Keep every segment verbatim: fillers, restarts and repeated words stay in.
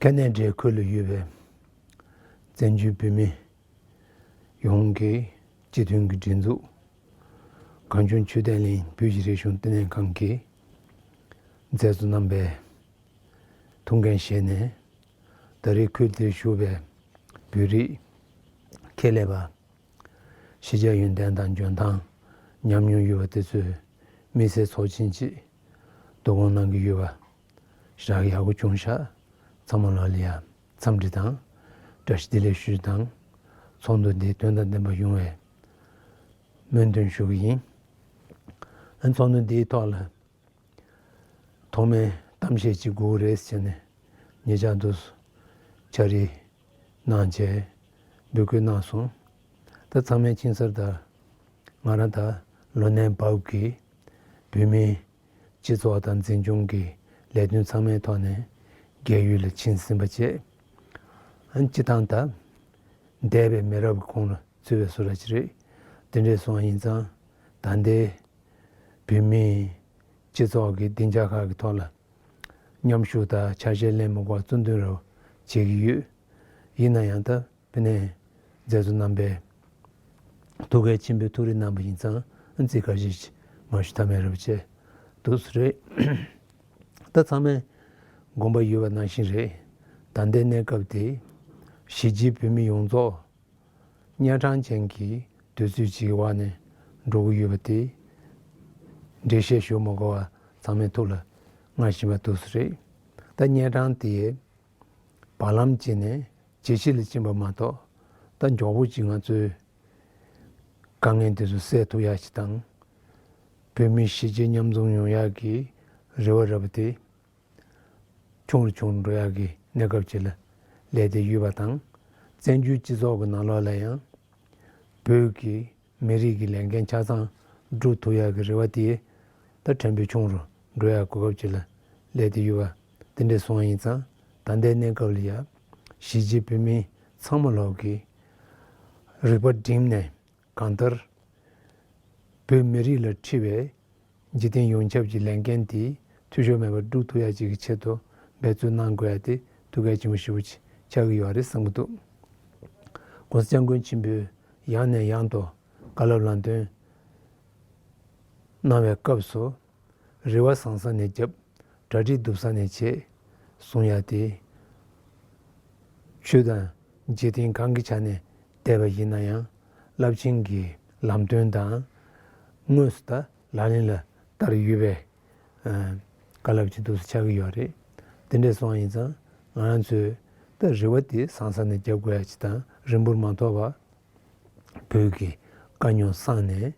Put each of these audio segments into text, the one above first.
ཕན་གནས་འབྲེལ་ཁུལ་ལ་ཡོད་པའི་བཙན་བྱོལ་བོད་མི་ཡོངས་ཀྱི་སྤྱི་མཐུན་གྱི་སྒྲིག་འཛུགས། གངས་ལྗོངས་ཆོས་ལྡན་གླིང་བོད་ཀྱི་རིག་གཞུང་བསྟི་གནས་ཁང་གི་མཛད་གཙོ་རྣམ་པའི་ཐུགས་འགན་བཞེས་ནས། ད་རེས་ཁུལ་དེར་བཞུགས་པའི་བོད་རིགས་ཁྱད་ལས་པ། ཤེས་བྱ་ཡོན་ཏན་དང་འཇོན་ཐང་ཉམས་མྱོང་ཡོད་པ་དེ་ཚོས་དམིགས་བསལ་ཚོགས་ཆེན་གྱི་བསྡུ་སྐོང་གནང་གི་ཡོད་པ་ཞེ་དྲག་ཡག་པོ་བྱུང་ཤག་ཚང་མ་ལོག་ལ་ཡ་འཚམས་འདྲི་དང་བཀྲ་ཤིས་བདེ་ལེགས་ཞུ་རྒྱུ་དང་། ཚོགས་འདུ་འདི་དོན་དང་ལྡན་པ་ཡོང་བའི་སྨོན་འདུན་ཞུ་གི་ཡིན། ཨ་ཚོགས་འདུ་འདིའི་ཐོག་ལ། ཐོག་མའི་གཏམ་བཤད་ཅིག་དགོས་ཀྱི་རེད་ཟེར་ནས་ཉེ་ཆར་དུ་འཆར་གཞི་གནང་བྱས་འབོད་སྐུལ་གནང་སོང་། ད་ཚང་མས་མཁྱེན་གསལ་ལྟར་ང་རང་ད་ལོ་ནན་བབས་ཀྱི་བོད་མིའི་སྤྱི་ཚོགས་དང་འཛིན་སྐྱོང་གི་ལས་དོན་ཚང་མའི་ཐོག་ནས་རྒས་ཡོལ་ལ་ཕྱིན་ཟིན་པ་བྱས། ཨ་སྤྱི་བཏང་ད་འདས་པའི་མི་རབས་ཀྱི་གོང་ལ་ཚུད་པའི་བཟོ་འདྲ་ཅིག་རེད། དེ་འདྲས་སོང་བ་ཡིན་ཙང་ད་ལྟའི་བོད་མིའི་སྤྱི་ཚོགས་ཀྱི་སྡིངས་ཆ་ཁག་གི་ཐོག་ལ་མཉམ་ཞུགས་དང་ཆ་ཤས་ལེན་མི་དགོས་པ་གཙོ་འདོན་རོགས་བྱེད་ཀྱི་ཡོད། ཡིན་ན་ཡང་ད་དཔེར་ན་མཛད་གཙོ་རྣམ་པས་ཐུགས་གལ་ཆེན་པོའི་ཐུགས་རེ་གནང་པ་ཡིན་ཙང་རྩིས་ཁ་ཤས་ཤིག་མ་ཞུ་ཐབས་མེད་རེད་པ་བྱས་འདུག་སེ་རེད། ད་ཚང་མས་དགོངས་པ་ཡོད་པ་ནང་བཞིན་རེད། ད་ལྟའི་གནས་སྐབས་དེ་གཞིས་བྱེས་བོད་མི་ཡོངས་རྫོགས་གཉའ་གྲངས་ཅན་གྱི་དུས་ཚོད་ཅིག་གི་འོག་ནས་འགྲོ་གི་ཡོད་པ་དེ་འགྲེལ་བཤད་ཞུ་མ་དགོས་པ་ཚང་མའི་ཐུགས་ལ་མངའ་བཞིན་པ་འདུག་སེ་རེད། ད་གཉའ་གྲངས་དེ་བར་ལམ་ཅིག་ནས་ཇེ་ཆེ་ལ་ཕྱིན་པ་མ་གཏོགས། ད་མགྱོགས་པོ་ཅིག་ང་ཚོའི་དཀའ་ངལ་དེ་ཚོ་སེལ་ཐུབ་ཡག་ཅིག་དང་། བོད་མི་གཞིས་བྱེས་མཉམ་འཛོམས་ཡོང་ཡག་གི་རེ་བ་རེད་པ་དེ་ཆུང་རུ་ཆུང་རུ་འགྲོ་ཡག་གི་གནས་སྐབས་ཅིག་ལ་སླེབས་བསྡད་ཡོད་པ་དང་། བཙན་བྱོལ་སྤྱི་ཚོགས་ཀྱི་ནང་ལོགས་ལ་ཡང་བོད་ཀྱི་མི་རིགས་ཀྱི་ལས་འགན་ཆ་ཚང་སྒྲུབ་ཐུབ་ཡག་གི་རེ་བ་དེ་ད་ཕྲན་བུ་ཆུང་རུ་འགྲོ་ཡག་གོ་སྐབས་ཅིག་ལ་སླེབས་བསྡད་ཡོད་པ་དེ་འདྲ་སོང་བ་ཡིན་ཙང་། ད་ལྟའི་གནས་སྐབས་ལ་ཡ་གཞིས་བྱེས་བོད་མི་ཚང་མ་ལོག་གིས་རིག་པ་བསྒྲིམས་ནས། གང་ལྟར་བོད་མི་རིགས་ལ་འཁྲི་བའི་འཇིག་རྟེན་ཡོངས་ཁྱབ་ཀྱི་ལས་འགན་དེ་འཐུས་ཤོར་མེད་པར་སྒྲུབ་ཐུབ་ཡག་ཅིག་གི་ཆེད་དུ་འབད་བརྩོན་གནང་དགོས་ཡག་དེ་ཐུགས་གལ་ཆེན་པོ་ཞེ་པོ་ཆགས་ཀྱི་ཡོད་རེད་བསམ་གྱི་འདུག ༸གོང་ས་༸སྐྱབས་མགོན་ཆེན་པོས་ཡང་ནས་ཡང་དུ་བཀའ་སློབ་ལམ་སྟོན་གནང་བའི་སྐབས་སུ། རེ་བ་བཟང་ས་ནས་བརྒྱབ། གྲ་སྒྲིག་སྡུག་ས་ནས་བྱེད། གསུང་ཡག་དེ། ཆོས་དང་འཇིག་རྟེན་གང་གི་ཆ་ནས་བལྟས་པ་ཡིན་ན་ཡང་རླབས་ཆེན་གྱི་ལམ་སྟོན་དང་། དངོས་སུ་ད་ལག་ལེན་ལ་བསྟར་ཡོད་པའི་ཨ་བཀའ་སློབ་ཅིག་འདུག་སེ་ཆགས་ཀྱི་ཡོད་རེད། དེ་འདྲ་སོང་བ་ཡིན་ཙང་ང་རང་ཚོས་ད་རེ་བ་དེ་བཟང་ས་ནས་བརྒྱབ་དགོས་ཡག་ཅིག་དང་། རིང་པོར་མ་ཐོགས་པར། བོད་ཀྱི་དཀའ་རྙོག་སངས་ནས་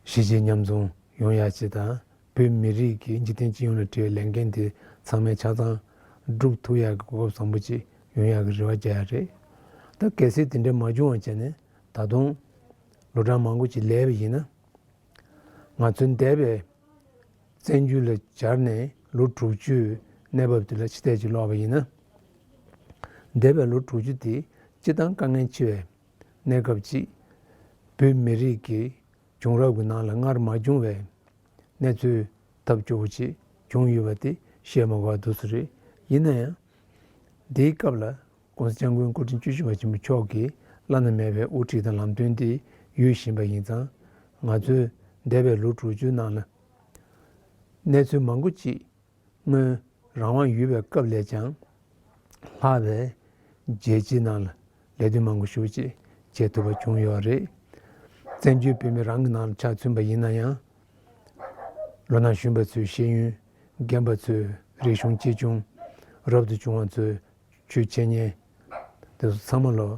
གཞིས་བྱེས་མཉམ་འཛོམས་ཡོང་ཡག་ཅིག་དང་། བོད་མི་རིགས་ཀྱི་འཇིག་རྟེན་སྤྱི་ཡོངས་ལ་འབྲེལ་བའི་ལས་འགན་དེ་ཚང་མས་ཆ་ཚང་སྒྲུབ་ཐུབ་ཡག་གི་གོ་སྐབས་བཟང་པོ་ཅིག་ཡོང་ཡག་གི་རེ་བ་རྒྱག་ཡག་རེད། ད་གལ་སྲིད་དེ་འདྲ་མ་བྱུང་བ་བྱས་ནས། ད་དུང་ལོ་གྲངས་མང་པོ་ཅིག་སླེབས་པ་ཡིན་ན། ང་ཚོའི་འདས་པའི་བཙན་བྱོལ་ལ་གྱར་ནས་ལོ་དྲུག་ཅུའི་གནས་བབ་དེ་ལ་ཕྱི་བལྟས་ཅིག་ལོག་པ་ཡིན་ན། འདས་པའི་ལོ་དྲུག་ཅུ་དེ་སྤྱིར་བཏང་དཀའ་ངལ་ཆེ་བའི་གནས་སྐབས་ཅིག་བོད་མི་རིགས་ཀྱི་བྱུང་རབས་ཀྱི་ནང་ལ་སྔར་མ་བྱུང་བའི་གནས་ཚུལ་ཐབས་སྐྱོ་བོ་ཅིག་བྱུང་ཡོད་པ་དེ་བཤད་མ་དགོས་པ་འདུག་སེ་རེད། ཡིན་ན་ཡང་། འདིའི་སྐབས་ལ་༸གོང་ས་༸སྐྱབས་མགོན་སྐུ་ཕྲེང་བཅུ་བཞི་པ་ཆེན་པོ་མཆོག་གིས་བླ་ན་མེད་པའི་དབུ་ཁྲིད་དང་ལམ་སྟོན་དེ་ཡོད་བཞིན་པ་ཡིན་ཙང་། ང་ཚོས་འདས་པའི་ལོ་དྲུག་ཅུའི་ནང་ལ་གནས་ཚུལ་མང་པོ་ཅིག་སྔོན་རང་དབང་ཡོད་པའི་སྐབས་ལས་ཀྱང་ལྷག་པའི་རྒྱལ་སྤྱིའི་ནང་ལ་ལས་དོན་མང་པོ་ཞེ་པོ་ཅིག་བྱེད་ཐུབ་པ་བྱུང་ཡོད་རེད། བཙན་བྱོལ་བོད་མི་རང་གི་ནང་ལ་ཆ་མཚོན་པ་ཡིན་ན་ཡང་། ལོ་ན་གཞོན་པ་ཚོའི་ཤེས་ཡོན། རྒན་པ་ཚོའི་རིག་གཞུང་གཅེས་སྐྱོང་། རབ་ཏུ་བྱུང་བ་ཚོའི་ཆོས་འཆད་ཉན། དེ་ཚོ་ཚང་མ་ལོ།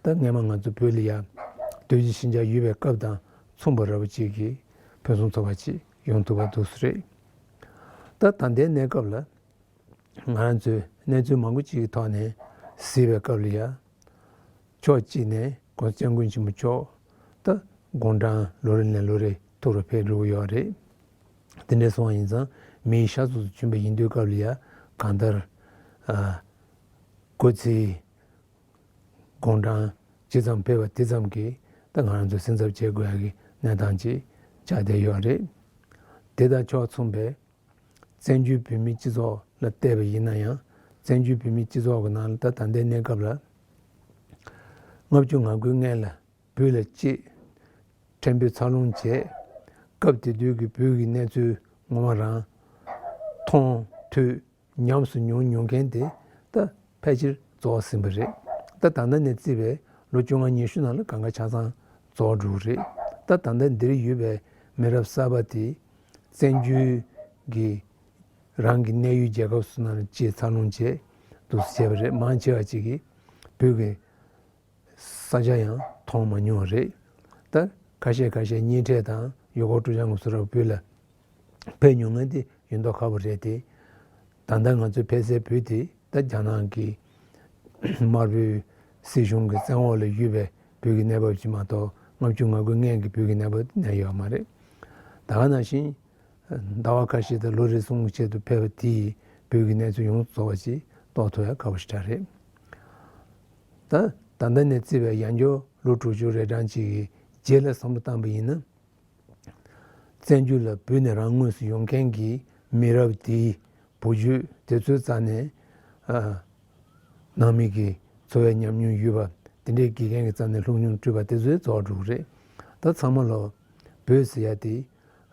ད་སྔས་མ་ང་ཚོ་བོད་ལ་ཡ་སྡོད་ཀྱི་ཤིན་ཅང་ཡོད་པའི་སྐབས་དང་མཚུངས་པ་ར་བ་ཅིག་གི་ཕུན་སུམ་ཚོགས་པ་ཅིག་ཡོང་ཐུབ་པ་འདུག་སེ་རེད། ད་ད་ལྟའི་གནས་སྐབས་ལ་ང་རང་ཚོའི་གནས་ཚུལ་མང་པོ་ཅིག་གི་ཐོག་ནས་གཟིགས་པའི་སྐབས་ལ་ཡ། ཕྱོགས་གཅིག་ནས་༸གོང་ས་༸སྐྱབས་མགོན་ཆེན་པོ་མཆོག་ད་དགུང་གྲངས་ལོ་རེ་ནས་ལོ་རེ་མཐོ་རུ་ཕེབས་འགྲོ་གི་ཡོད་རེད། དེ་འདྲ་སོང་བ་ཡིན་ཙང་མིའི་ཤ་ཚུགས་སུ་བྱོན་པ་ཡིན་དུས་སྐབས་ལ་ཡ་གང་ལྟར་ཨ་སྐུ་ཚེའི་དགུང་གྲངས་ཇི་ཙམ་ཕེབས་པ་དེ་ཙམ་གྱིས་ད་ང་རང་ཚོ་སེམས་འཚབ་བྱེད་དགོས་ཡག་གི་གནས་སྟངས་ཅིག་ཆགས་བསྡད་ཡོད་རེད། དེ་དང་ཕྱོགས་མཚུངས་པའི་བཙན་བྱོལ་བོད་མིའི་སྤྱི་ཚོགས་ལ་བལྟས་པ་ཡིན་ན་ཡང་ བཙན་བྱོལ་བོད་མིའི་སྤྱི་ཚོགས་ཀྱི་ནང་ལ་ད་ད་ལྟའི་གནས་སྐབས་ལ་ལྔ་བཅུ་ང་དགུའི་སྔན་ལ་བོད་ལ་སྐྱེས། ཕྲན་བུ་འཚར་ལོངས་བྱས། སྐབས་དེ་དུས་ཀྱི་བོད་ཀྱི་གནས་ཚུལ་ངོ་མ་རང་མཐོང་ཐོས་ཉམས་སུ་མྱོང་མྱོང་མཁན་དེ་ད་ཕལ་ཆེར་རྫོགས་ཟིན་པ་རེད། ད་ད་ལྟ་ནས་བརྩིས་པའི་ལོ་བཅོ་ལྔ་ཉི་ཤུ་ནང་ལ་གང་ག་ཆ་ཚང་རྫོགས་འགྲོ་གི་རེད། ད་ད་ལྟ་འདིར་ཡོད་པའི་མི་རབས་གསར་པ་དེ་བཙན་བྱོལ་གྱི་རང་གི་གནས་ཡུལ་རྒྱལ་ཁབ་སུ་ནང་ལ་སྐྱེས་འཚར་ལོངས་བྱས་འདུག་སེ་བྱས་པ་རེད། མང་ཆེ་བ་ཅིག་གིས་བོད་ཀྱི་ས་ཆ་ཡང་མཐོང་མ་མྱོང་བ་རེད། ད་ཁ་ཤས་ཁ་ཤས་གཉེན་འཕྲད་དང་ཡུལ་སྐོར་སྤྲོ་འཆམ་སོགས་བོད་ལ་ཕེབས་མྱོང་མཁན་དེ་ཡིན་མདོག་ཁ་པོ་རེད་དེ། ད་ལྟ་ང་ཚོའི་ཕེབས་སའི་བོད་དེ་ད་རྒྱ་ནག་གི་དམར་པོའི་སྲིད་གཞུང་གི་བཙན་འོག་ལ་ཡོད་པའི་བོད་ཀྱི་གནས་བབ་ཅིག་མ་གཏོགས་ལྔ་བཅུ་ང་དགུའི་སྔན་གྱི་བོད་ཀྱི་གནས་བབ་གནས་ཡོད་མ་རེད། ད་ག་ནང་བཞིན་ཟླ་བ་ཁ་ཤས་དང་ལོ་རེ་ཟུང་གི་ཆེད་དུ་ཕེབས་པ་དེས་བོད་ཀྱི་གནས་ཚུལ་ཡོངས་སུ་རྫོགས་པ་ཅིག་རྟོགས་ཐུབ་ཡ་ཁག་པོ་ཞེ་དྲག་རེད། ད་ད་ལྟ་ནས་བརྩིས་པའི་ཡང་བསྐྱར་ལོ་དྲུག་ཅུ་རེ་གྲངས་ཅིག་གི་རྗེས་ལ་བསམ་བློ་བཏང་པ་ཡིན་ན། བཙན་བྱོལ་ལ་བོད་ནས་རང་དངོས་སུ་ཡོང་མཁན་གྱི་མི་རབས་དེའི་བུ་རྒྱུད་དེ་ཚོའི་རྩ་ནས་ཨ། ནང་མི་གི་འཚོ་བའི་ཉམས་མྱོང་ཡོད་པ་དེ་འདྲའི་དགེ་རྒན་གྱི་རྩ་ནས་སློབ་སྦྱོང་སྤྲོད་པ་དེ་ཚོའི་རྫོགས་འགྲོ་གི་རེད། ད་ཚང་མ་ལོ་བོད་ཟེར་ཡ་དེ་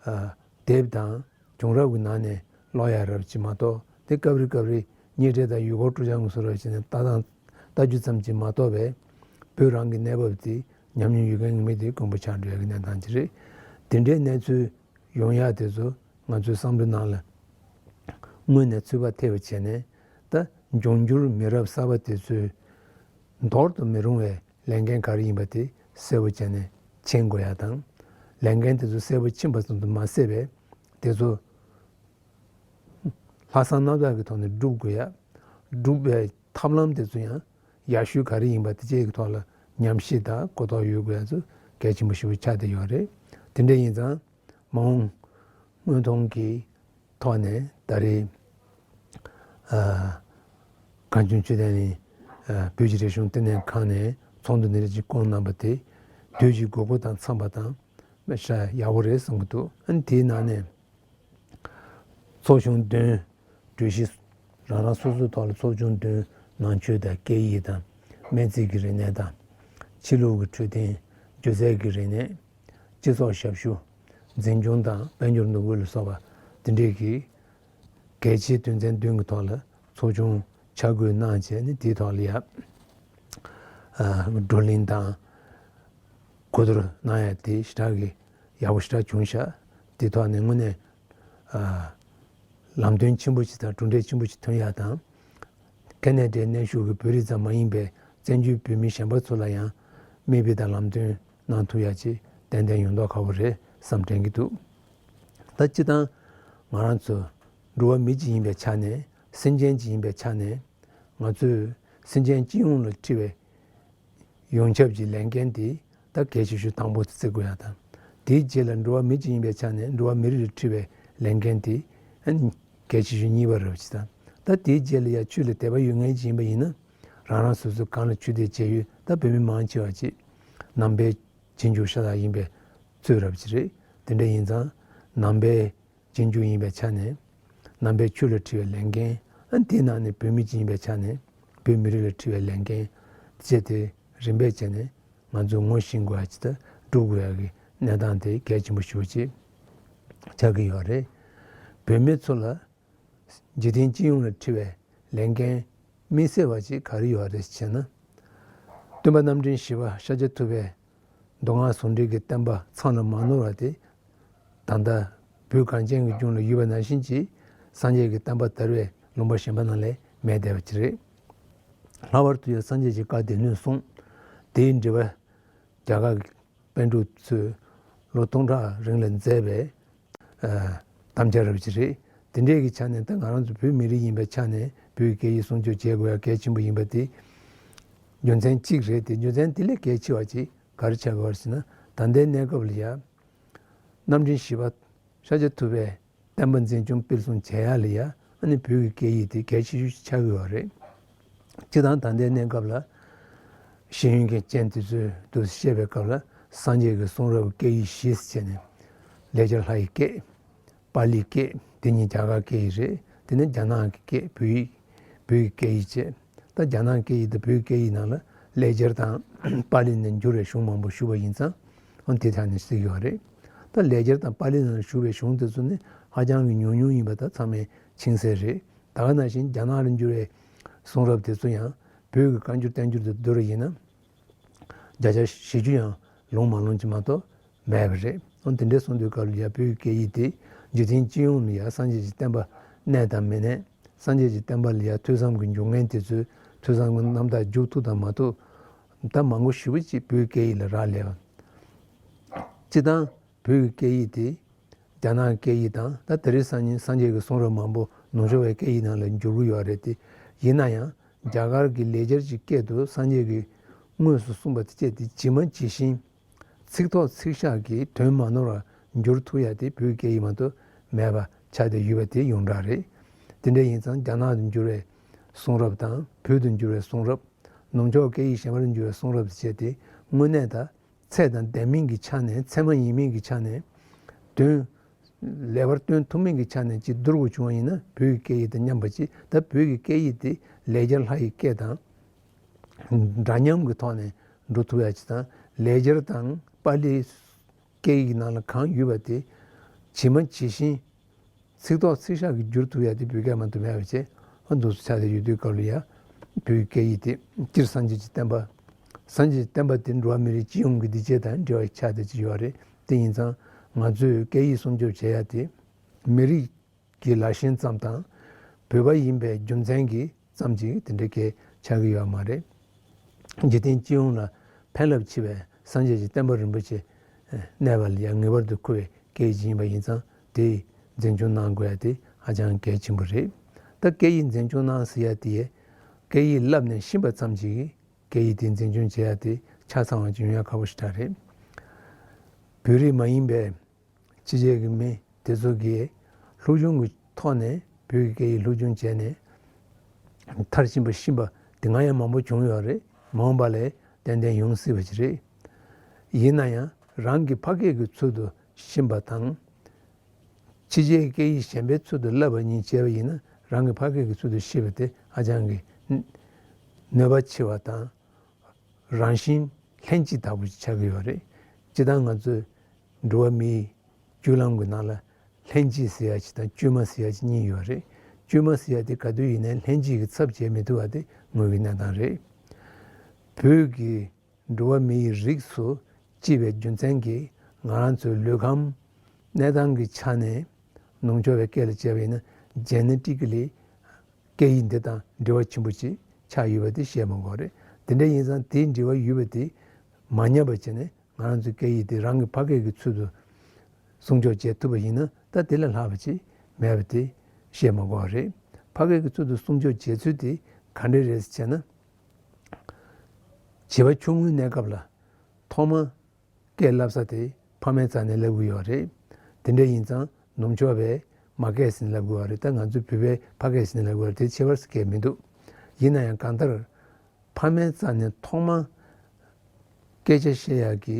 ཨ། དེབ་དང་བྱུང་རབས་ཀྱི་ནང་ནས་ཀློག་ཡ་རབས་ཅིག་མ་གཏོགས་དེ་སྐབས་རེ་སྐབས་རེ་གཉེན་འཕྲད་དང་ཡུལ་སྐོར་སྤྲོ་འཆམ་སོགས་རབས་ཅིག་ནས་ལྟ་སྟངས་ལྟ་རྒྱུ་ཙམ་གྱིས་མ་གཏོགས་པའི་བོད་རང་གི་གནས་བབ་དེ་ཉམས་མྱོང་ཡོད་མཁན་གྱི་མི་དེ་དཀོན་པོ་ཆགས་འགྲོ་ཡ་གི་གནས་སྟངས་ཅིག་རེད། དེ་འདྲའི་གནས་ཚུལ་ཡོང་ཡ་དེ་ཚོ་ང་ཚོའི་བསམ་བློའི་ནང་ལ་སྔོན་ནས་ཚོད་དཔག་ཐེབས་པ་བྱས་ནས་ད་འབྱུང་འགྱུར་མི་རབས་གསར་པ་དེ་ཚོས་འདོར་དུ་མི་རུང་བའི་ལས་འགན་ག་རེ་ཡིན་པ་དེ་གསལ་པོ་བྱས་ནས་མཁྱེན་དགོས་ཡ་དང་། ལས་འགན་དེ་ཚོ་གསལ་པོ་མཁྱེན་པ་ཙམ་དུ་མ་ཟད་པའི་དེ་ཚོ་ལྷག་བསམ་རྣམ་དག་གི་ཐོག་ནས་སྒྲུབ་དགོས་ཡ། སྒྲུབ་པའི་ཐབས་ལམ་དེ་ཚོ་ཡང་ཡག་ཤོས་ག་རེ་ཡིན་པ་དེ་བཅས་ཀྱི་ཐོག་ལ་ཉམས་ཞིབ་དང་གོ་རྟོགས་ཡོད་དགོས་ཡ་ཚོ་གལ་ཆེན་པོ་ཞེ་པོ་ཆགས་བསྡད་ཡོད་རེད། དེ་འདྲ་ཡིན་ཙང་མ་འོངས་སྔོན་མཐོང་གི་ཐོག་ནས་ད་རེས་ཨ། གངས་ལྗོངས་ཆོས་ལྡན་གླིང་ཨ། བོད་ཀྱི་རིག་གཞུང་ལྟེ་གནས་ཁང་ནས་ཚོགས་འདུ་འདི་འདྲ་ཅིག་བསྐོངས་གནང་པ་དེ་དུས་ཀྱི་དགོས་མཁོ་དང་འཚམས་པ་དང་། ཤ་ཡག་པོ་རེད་བསམ་གྱི་འདུག་ཨ་ནི་དེའི་ནང་ནས་ཚོགས་ཆུང་བདུན་གྲོས་གཞི་རང་རང་སོ་སོའི་ཐོག་ལ་ཚོགས་ཆུང་བདུན་ནང་ཆོས་དང་སྐད་ཡིག་དང་སྨན་རྩིས་ཀྱི་རིག་གནས་དང་ཕྱི་ལུགས་ཀྱི་འཕྲོད་བསྟེན་སྒྱུ་རྩལ་གྱི་རིག་གནས་སྤྱི་ཚོགས་ཞབས་ཞུ་འཛིན་སྐྱོང་དང་དཔལ་འབྱོར་འདུ་འགོད་ལ་སོགས་པ་དེ་འདྲས་ཀྱི་གལ་ཆེའི་དོན་ཚན་བདུན་གྱི་ཐོག་ལ་ཚོགས་ཆུང་ཆ་བགོས་གནང་བྱས་ནས་དེའི་ཐོག་ལ་ཡ་ཨ། བགྲོ་གླེང་དང་གོ་བསྡུར་གནང་ཡ་དེ་ཞེ་དྲག་གི་ཡག་པོ་ཞེ་དྲག་བྱུང་ཤག་དེའི་ཐོག་ནས་དངོས་གནས་ཨ། ལམ་སྟོན་ཆེན་པོ་ཞིག་དང་གྲུབ་འབྲས་ཆེན་པོ་ཞིག་ཐོན་ཡ་དང་། ཁ་ནས་འདྲའི་གནས་བཞུགས་ཀྱི་བོད་རིགས་ཙམ་མ་ཡིན་པའི་བཙན་བྱོལ་བོད་མི་གཞན་པ་ཚོ་ལ་ཡང་མིག་དཔེ་དང་ལམ་སྟོན་གནང་ཐུབ་ཡ་ཅིག་ཏན་ཏན་ཡོང་མདོག་ཁ་པོ་རེད་བསམ་དྲན་གྱི་འདུག་ད་སྤྱིར་བཏང་ང་རང་ཚོ་འགྲོ་བ་མི་གཅིག་ཡིན་པའི་ཆ་ནས་སེམས་ཅན་གཅིག་ཡིན་པའི་ཆ་ནས་ང་ཚོས་སེམས་ཅན་སྤྱི་ཡོངས་ལ་འཁྲི་བའི་ཡོངས་ཁྱབ་ཀྱི་ལས་འགན་དེ་ད་གལ་ཆེ་ཤོས་དང་པོ་དེ་བརྩི་དགོས་ཡ་དང་། དེའི་རྗེས་ལ་འགྲོ་བ་མི་གཅིག་ཡིན་པའི་ཆ་ནས་འགྲོ་བ་མི་རིགས་ལ་འཁྲི་བའི་ལས་འགན་དེ་ཨ་ནི་གལ་ཆེ་ཤོས་གཉིས་པ་རེད་པ་ཅིག་དང་། ད་དེའི་རྗེས་ལ་ཡ་ཆོས་ལ་དད་པ་ཡོད་མཁན་ཅིག་ཡིན་པ་ཡིན་ན་རང་རང་སོ་སོའི་སྒང་ལ་ཆོས་དད་བྱེད་ཡུལ་ད་བོད་མི་མང་ཆེ་བ་ཅིག་ནང་པའི་རྗེས་འཇུག་ཤ་སྟག་ཡིན་པའི་ཚོད་རེད་པ་ཅིག་རེད། དེ་འདྲ་ཡིན་ཙང་ནང་པའི་རྗེས་འཇུག་ཡིན་པའི་ཆ་ནས་ནང་པའི་ཆོས་ལ་འཁྲི་བའི་ལས་འགན། ཨ་དེའི་ནང་ནས་བོད་མི་གཅིག་ཡིན་པའི་ཆ་ནས་བོད་མི་རིགས་ལ་འཁྲི་བའི་ལས་འགན་བཅས་དེ་རིམ་པས་བྱས་ནས་ང་ཚོས་ངོ་ཤེས་དགོས་ཡ་ཅིག་དང་སྒྲུབ་དགོས་ཡ་གི་གནས་སྟངས་དེ་གལ་ཆེན་པོ་ཞེ་པོ་ཅིག་ཆགས་ཀྱི་ཡོད་རེད། བོད་མི་ཚོ་ལ་འཇིག་རྟེན་སྤྱི་ཡོངས་ལ་འཁྲི་བའི་ལས་འགན་དམིགས་བསལ་བ་ཅིག་ག་རེ་ཡོད་རེད་ཟེར་ན། སྟོན་པ་རྣམ་འདྲེན་བཞི་པ་ཤཱཀྱ་ཐུབ་པའི་མདོ་སྔགས་ཟུང་འབྲེལ་གྱི་བསྟན་པ་ཚང་ལ་མ་ནོར་བ་དེ། ད་ལྟ་བོད་གངས་ཅན་གྱི་ལྗོངས་ལ་ཡོད་པ་ནང་བཞིན་གྱི་སངས་རྒྱས་ཀྱི་བསྟན་པ་དར་བའི་ལུང་པ་གཞན་པ་ནང་ལས་མེད་བསྡད་པ་ཅིག་རེད། ལྷག་པར་དུ་ཡང་སངས་རྒྱས་ཀྱི་བཀའ་སྡེ་སྣོད་གསུམ་དེའི་འགྲེལ་པ་རྒྱ་གར་གྱི་པཎ་གྲུབ་ཚོས་ལོ་སྟོང་ཕྲག་རིང་ལ་མཛད་པའི་ཨ་དམ་བཅའ་རབ་ཅིག་རེད། དེ་འདྲའི་གི་ཆ་ནས་ད་ང་རང་ཚོ་བོད་མི་རིགས་ཡིན་པའི་ཆ་ནས་བོད་ཀྱི་སྐད་ཡིག་སྲུང་སྐྱོབ་བྱེད་དགོས་ཡ་གལ་ཆེན་པོ་ཡིན་པ་དེ་རྒྱུ་མཚན་གཅིག་རེད། དེ་རྒྱུ་མཚན་དེ་ལས་གལ་ཆེ་བ་ཅིག་ག་རེ་ཆགས་ཀྱི་ཡོད་རེད་ཟེར་ན། ད་ལྟའི་གནས་སྐབས་ལ་ཡ་རྣམ་འདྲེན་བཞི་པ་ཤཱཀྱ་ཐུབ་པའི་བསྟན་པ་འཛིན་སྐྱོང་སྤེལ་གསུམ་བྱེད་ཡ་ལ་ཡ་ཨ་ནི་བོད་ཀྱི་སྐད་ཡིག་དེ་གལ་ཆེ་ཤོས་ཆགས་ཀྱི་ཡོད་རེད། སྤྱིར་བཏང་ད་ལྟའི་གནས་སྐབས་ལ་ཤེས་ཡོན་མཁན་ཅན་དེ་ཚོས་འདུག་སེ་བཤད་པའི་སྐབས་ལ་སངས་རྒྱས་ཀྱི་གསུང་རབ་སྐད་ཡིག་བཞི་ཟེར་བྱས་ནས་ལེགས་སྦྱར་ལྷ་ཡི་སྐད། པཱ་ལིའི་སྐད། དེ་གཉིས་རྒྱ་གར་སྐད་ཡིག་རེད། དེ་ནས་རྒྱ་ནག་གི་སྐད་བོད་ཡིག། བོད་ཀྱི་སྐད་ཡིག་བྱས། ད་རྒྱ་ནག་སྐད་ཡིག་དང་བོད་ཀྱི་སྐད་ཡིག་ནང་ལ་ལེགས་སྦྱར་དང་པཱ་ལི་ནས་འགྱུར་བའི་གཞུང་མང་པོ་བཞུགས་པ་ཡིན་ཙང་། ཨང་དེ་དག་ནས་གཟིགས་ཡོད་རེད། ད་ལེགས་སྦྱར་དང་པཱ་ལི་ནང་བཞུགས་པའི་གཞུང་དེ་ཚོ་ནི་ཧ་ཅང་གི་ཉུང་ཉུང་ཡིན་པ་ད་ཚང་མས་མཁྱེན་གསལ་རེད། ད་ག་ནང་བཞིན་རྒྱ་ནག་ལ་འགྱུར་བའི་གསུང་རབ་དེ་ཚོ་ཡང་བོད་ཀྱི་བཀའ་འགྱུར་བསྟན་འགྱུར་དུ་བསྡུར་བ་ཡིན་ན། བརྒྱ་ཆ་བཞི་བཅུ་ཡང་ལོངས་མ་ལོངས་ཀྱི་མ་གཏོགས་མེད་པ་རེད། འོ་དེ་འདྲའི་གསུང་དུས་སྐབས་ལ་ཡ་བོད་ཀྱི་སྐད་ཡིག་དེ་འཇིག་རྟེན་སྤྱི་ཡོངས་ལ་ཡ་སངས་རྒྱས་ཀྱི་བསྟན་པ་གནས་དང་མི་གནས། སངས་རྒྱས་ཀྱི་བསྟན་པ་ལ་ཡ་ཐོས་བསམ་གྱི་འབྱུང་ངན་དེ་ཚོའི་ཐོས་བསམ་གྱི་རྣམ་ཐར་འཇུག་ཐུབ་དང་མ་ཐུབ། ད་མང་པོ་ཞེ་པོ་ཅིག་བོད་སྐད་ཡིག་ལ་རག་ལས་པ། སྤྱིར་བཏང་བོད་ཀྱི་སྐད་ཡིག་དེ་རྒྱ་ནག་སྐད་ཡིག་དང་། ད་དེ་རིང་སང་ཉིན་སངས་རྒྱས་ཀྱི་གསུང་རབ་མང་པོ་ནུབ་ཕྱོགས་པའི་སྐད་ཡིག་ནང་ལ་འགྱུར་གྱི་ཡོད་རེད་དེ། ཡིན་ན་ཡང་རྒྱ་གར་གྱི་ལེགས་སྦྱར་གྱི་སྐད་དུ་སངས་རྒྱས་ཀྱིས་དངོས་སུ་གསུངས་པ་དེ་བཅས་དེ་ཇི་མ་ཇི་བཞིན་ཚིག་ཐོག་ཚིག་ཤག་གི་དོན་མ་ནོར་བར་འགྱུར་ཐུབ་ཡ་དེ་བོད་སྐད་ཡིག་མ་གཏོགས་མེད་པ་ཆགས་བསྡད་ཡོད་པ་དེ་ཡོངས་གྲགས་རེད། དེ་འདྲ་ཡིན་ཙང་རྒྱ་ནག་ཏུ་འགྱུར་བའི་གསུང་རབ་དང་བོད་དུ་འགྱུར་བའི་གསུང་རབ། ནུབ་ཕྱོགས་སྐད་ཡིག་གཞན་པར་འགྱུར་བའི་གསུང་རབ་དེ་བཅས་དེ་དངོས་གནས་ད་ཚད་དང་ལྡན་མིན་གྱི་ཆ་ནས། ཚད་མ་ཡིན་མིན་གྱི་ཆ་ནས། དོན་ལེགས་པར་སྟོན་ཐུབ་མིན་གྱི་ཆ་ནས་ཅིག་བསྡུར་དགོས་བྱུང་བ་ཡིན་ན་བོད་ཀྱི་སྐད་ཡིག་དང་མཉམ་པ་ཅིག་ད་བོད་ཀྱི་སྐད་ཡིག་དེ་ལེགས་སྦྱར་ལྷ་ཡི་སྐད་དང་འདྲ་མཉམ་གྱི་ཐོག་ནས་འགྲོ་ཐུབ་ཡ་ཅིག་དང་། ལེགས་སྦྱར་དང་པཱ་ལི་སྐད་ཡིག་ནང་ལ་གང་ཡོད་པ་དེ་ཇི་མ་ཇི་བཞིན་ཚིག་ཐོག་ཚིག་ཤག་གིས་བསྒྱུར་ཐུབ་ཡ་དེ་བོད་སྐད་མ་གཏོགས་མེད་པ་བྱས། ཨ་འདུག་སེ་ཆགས་བསྡད་ཡོད་དུས་སྐབས་ལ་ཡ། བོད་ཀྱི་སྐད་ཡིག་དེ་སྤྱིར་སངས་རྒྱས་ཀྱི་བསྟན་པ། སངས་རྒྱས་ཀྱི་བསྟན་པ་དེ་འགྲོ་བ་མི་རིགས་སྤྱི་ཡོངས་ཀྱི་བདེ་སྐྱིད་དང་འབྲེལ་བ་ཆགས་བསྡད་ཀྱི་ཡོད་རེད། དེ་ཡིན་ཙང་ང་ཚོས་སྐད་ཡིག་སྲུང་སྐྱོབ་བྱེད་ཡ་དེ་མི་རིགས་ཀྱི་ལ་ཞེན་ཙམ་དང་། བོད་པ་ཡིན་པའི་རྒྱུ་མཚན་གྱིས་ཙམ་གྱིས་དེ་འདྲ་གས་ཆགས་ཀྱི་ཡོད་མ་རེད། འཇིག་རྟེན་སྤྱི་ཡོངས་ལ་ཕན་རླབས་ཆེ་བའི་སངས་རྒྱས་ཀྱི་བསྟན་པ་རིན་པོ་ཆེ་གནས་པ་ལ་ཡང་ངེས་པར་དུ་མཁོ་བའི་སྐད་ཡིག་ཅིག་ཡིན་པ་ཡིན་ཙང་། དེ་འཛིན་སྐྱོང་གནང་དགོས་ཡ་དེ་ཧ་ཅང་གལ་ཆེན་པོ་རེད། ད་སྐད་ཡིག་འཛིན་སྐྱོང་གནང་ཟེར་ཡ་དེ། སྐད་ཡིག་བསླབས་ནས་ཤེས་པ་ཙམ་གྱིས་སྐད་ཡིག་དེ་འཛིན་སྐྱོང་བྱེད་ཡ་དེ་ཆ་ཚང་བ་ཅིག་ཡོང་ཡ་ཁག་པོ་ཞེ་དྲག་རེད། བོད་རིགས་མ་ཡིན་པའི་ཕྱི་རྒྱལ་གྱི་མི་དེ་ཚོ་གིས་སློབ་སྦྱོང་གི་ཐོག་ནས་བོད་ཀྱི་སྐད་ཡིག་སློབ་སྦྱོང་བྱས་ནས་མཐར་ཕྱིན་པ་ཕྱིན་པ་དེ་སྔ་ཡང་མང་པོ་བྱུང་ཡོད་རེད། མ་འོངས་པ་ལ་ཏན་ཏན་ཡོང་སྲིད་པ་ཅིག་རེད། ཡིན་ན་ཡང་རང་གི་ཕ་སྐད་ཀྱི་ཚུལ་དུ་ཤེས་པ་དང་། ཕྱི་རྒྱལ་སྐད་ཡིག་གཞན་པའི་ཚུལ་དུ་བསླབ་པ་གཉིས་བྱས་པ་ཡིན་ན། རང་གི་ཕ་སྐད་ཀྱི་ཚུལ་དུ་ཤེས་པ་དེ་ཧ་ཅང་གི་ནུས་པ་ཆེ་བ་དང་། རང་བཞིན་ལྷན་སྐྱེས་ལྟ་བུ་ཆགས་ཀྱི་ཡོད་རེད། སྤྱིར་བཏང་ང་ཚོས་འགྲོ་བ་མིའི་སྤྱོད་ལམ་གྱི་ནང་ལ་ལྷན་སྐྱེས་ཟེར་ཡ་ཅིག་དང་བཅོས་མ་ཟེར་ཡ་ཅིག་གཉིས་ཡོད་རེད། བཅོས་མ་ཟེར་ཡ་དེ་ག་དུས་ཡིན་ནའི་ལྷན་སྐྱེས་ཀྱི་ཚབ་བྱེད་མི་ཐུབ་པ་དེ་དངོས་ཀྱི་གནས་སྟངས་རེད། བོད་ཀྱི་འགྲོ་བ་མིའི་རིགས་སུ་སྐྱེས་པའི་རྒྱུ་མཚན་གྱིས། ང་རང་ཚོའི་ལུས་ཁམས་གནས་སྟངས་ཀྱི་ཆ་ནས་ནུབ་ཕྱོགས་པའི་སྐད་ལ་བྱས་པ་ཡིན་ན་ཇེ་ནེ་ཊིག་ལི་སྐད་ཡིག་འདི་དང་འབྲེལ་བ་ཆེན་པོ་ཅིག་ཆགས་ཡོད་པ་དེ་བཤད་མ་དགོས་རེད། དེ་འདྲ་ཡིན་ཙང་དེའི་འབྲེལ་བ་ཡོད་པ་དེ་མ་ཉམས་པ་བྱས་ནས། ང་རང་ཚོའི་སྐད་ཡིག་དེ་རང་གི་ཕ་སྐད་ཀྱི་ཚུལ་དུ་སྲུང་སྐྱོབ་བྱེད་ཐུབ་པ་ཡིན་ན། ད་དེ་ལས་ལྷག་པ་ཅིག་མེད་པ་དེ་བཤད་མ་དགོས་པ་རེད། ཕ་སྐད་ཀྱི་ཚུལ་དུ་སྲུང་སྐྱོབ་བྱེད་ཚུལ་དེ་ག་འདྲ་རེད་ཟེར་བྱས་ན། བྱིས་པ་ཆུང་ངུའི་གནས་སྐབས་ལ་ཐོག་མ་སྐད་བསླབ་ས་དེ་ཕ་མའི་རྩ་ནས་བསླབ་ཀྱི་ཡོད་རེད། དེ་འདྲ་ཡིན་ཙང་ནུབ་ཕྱོགས་པས་མ་སྐད་ཟེར་ནས་བསླབ་ཀྱི་ཡོད་རེད། ད་ང་ཚོས་བོད་པའི་ཕ་སྐད་ཟེར་ནས་བསླབ་ཀྱི་ཡོད་རེད། དེ་ཁྱད་པར་ཟེར་མཁན་མི་འདུག་ཡིན་ན་ཡང་གང་ལྟར་ཕ་མའི་རྩ་ནས་ཐོག་མ་སྐད་ཆ་བཤད་ཡག་གི་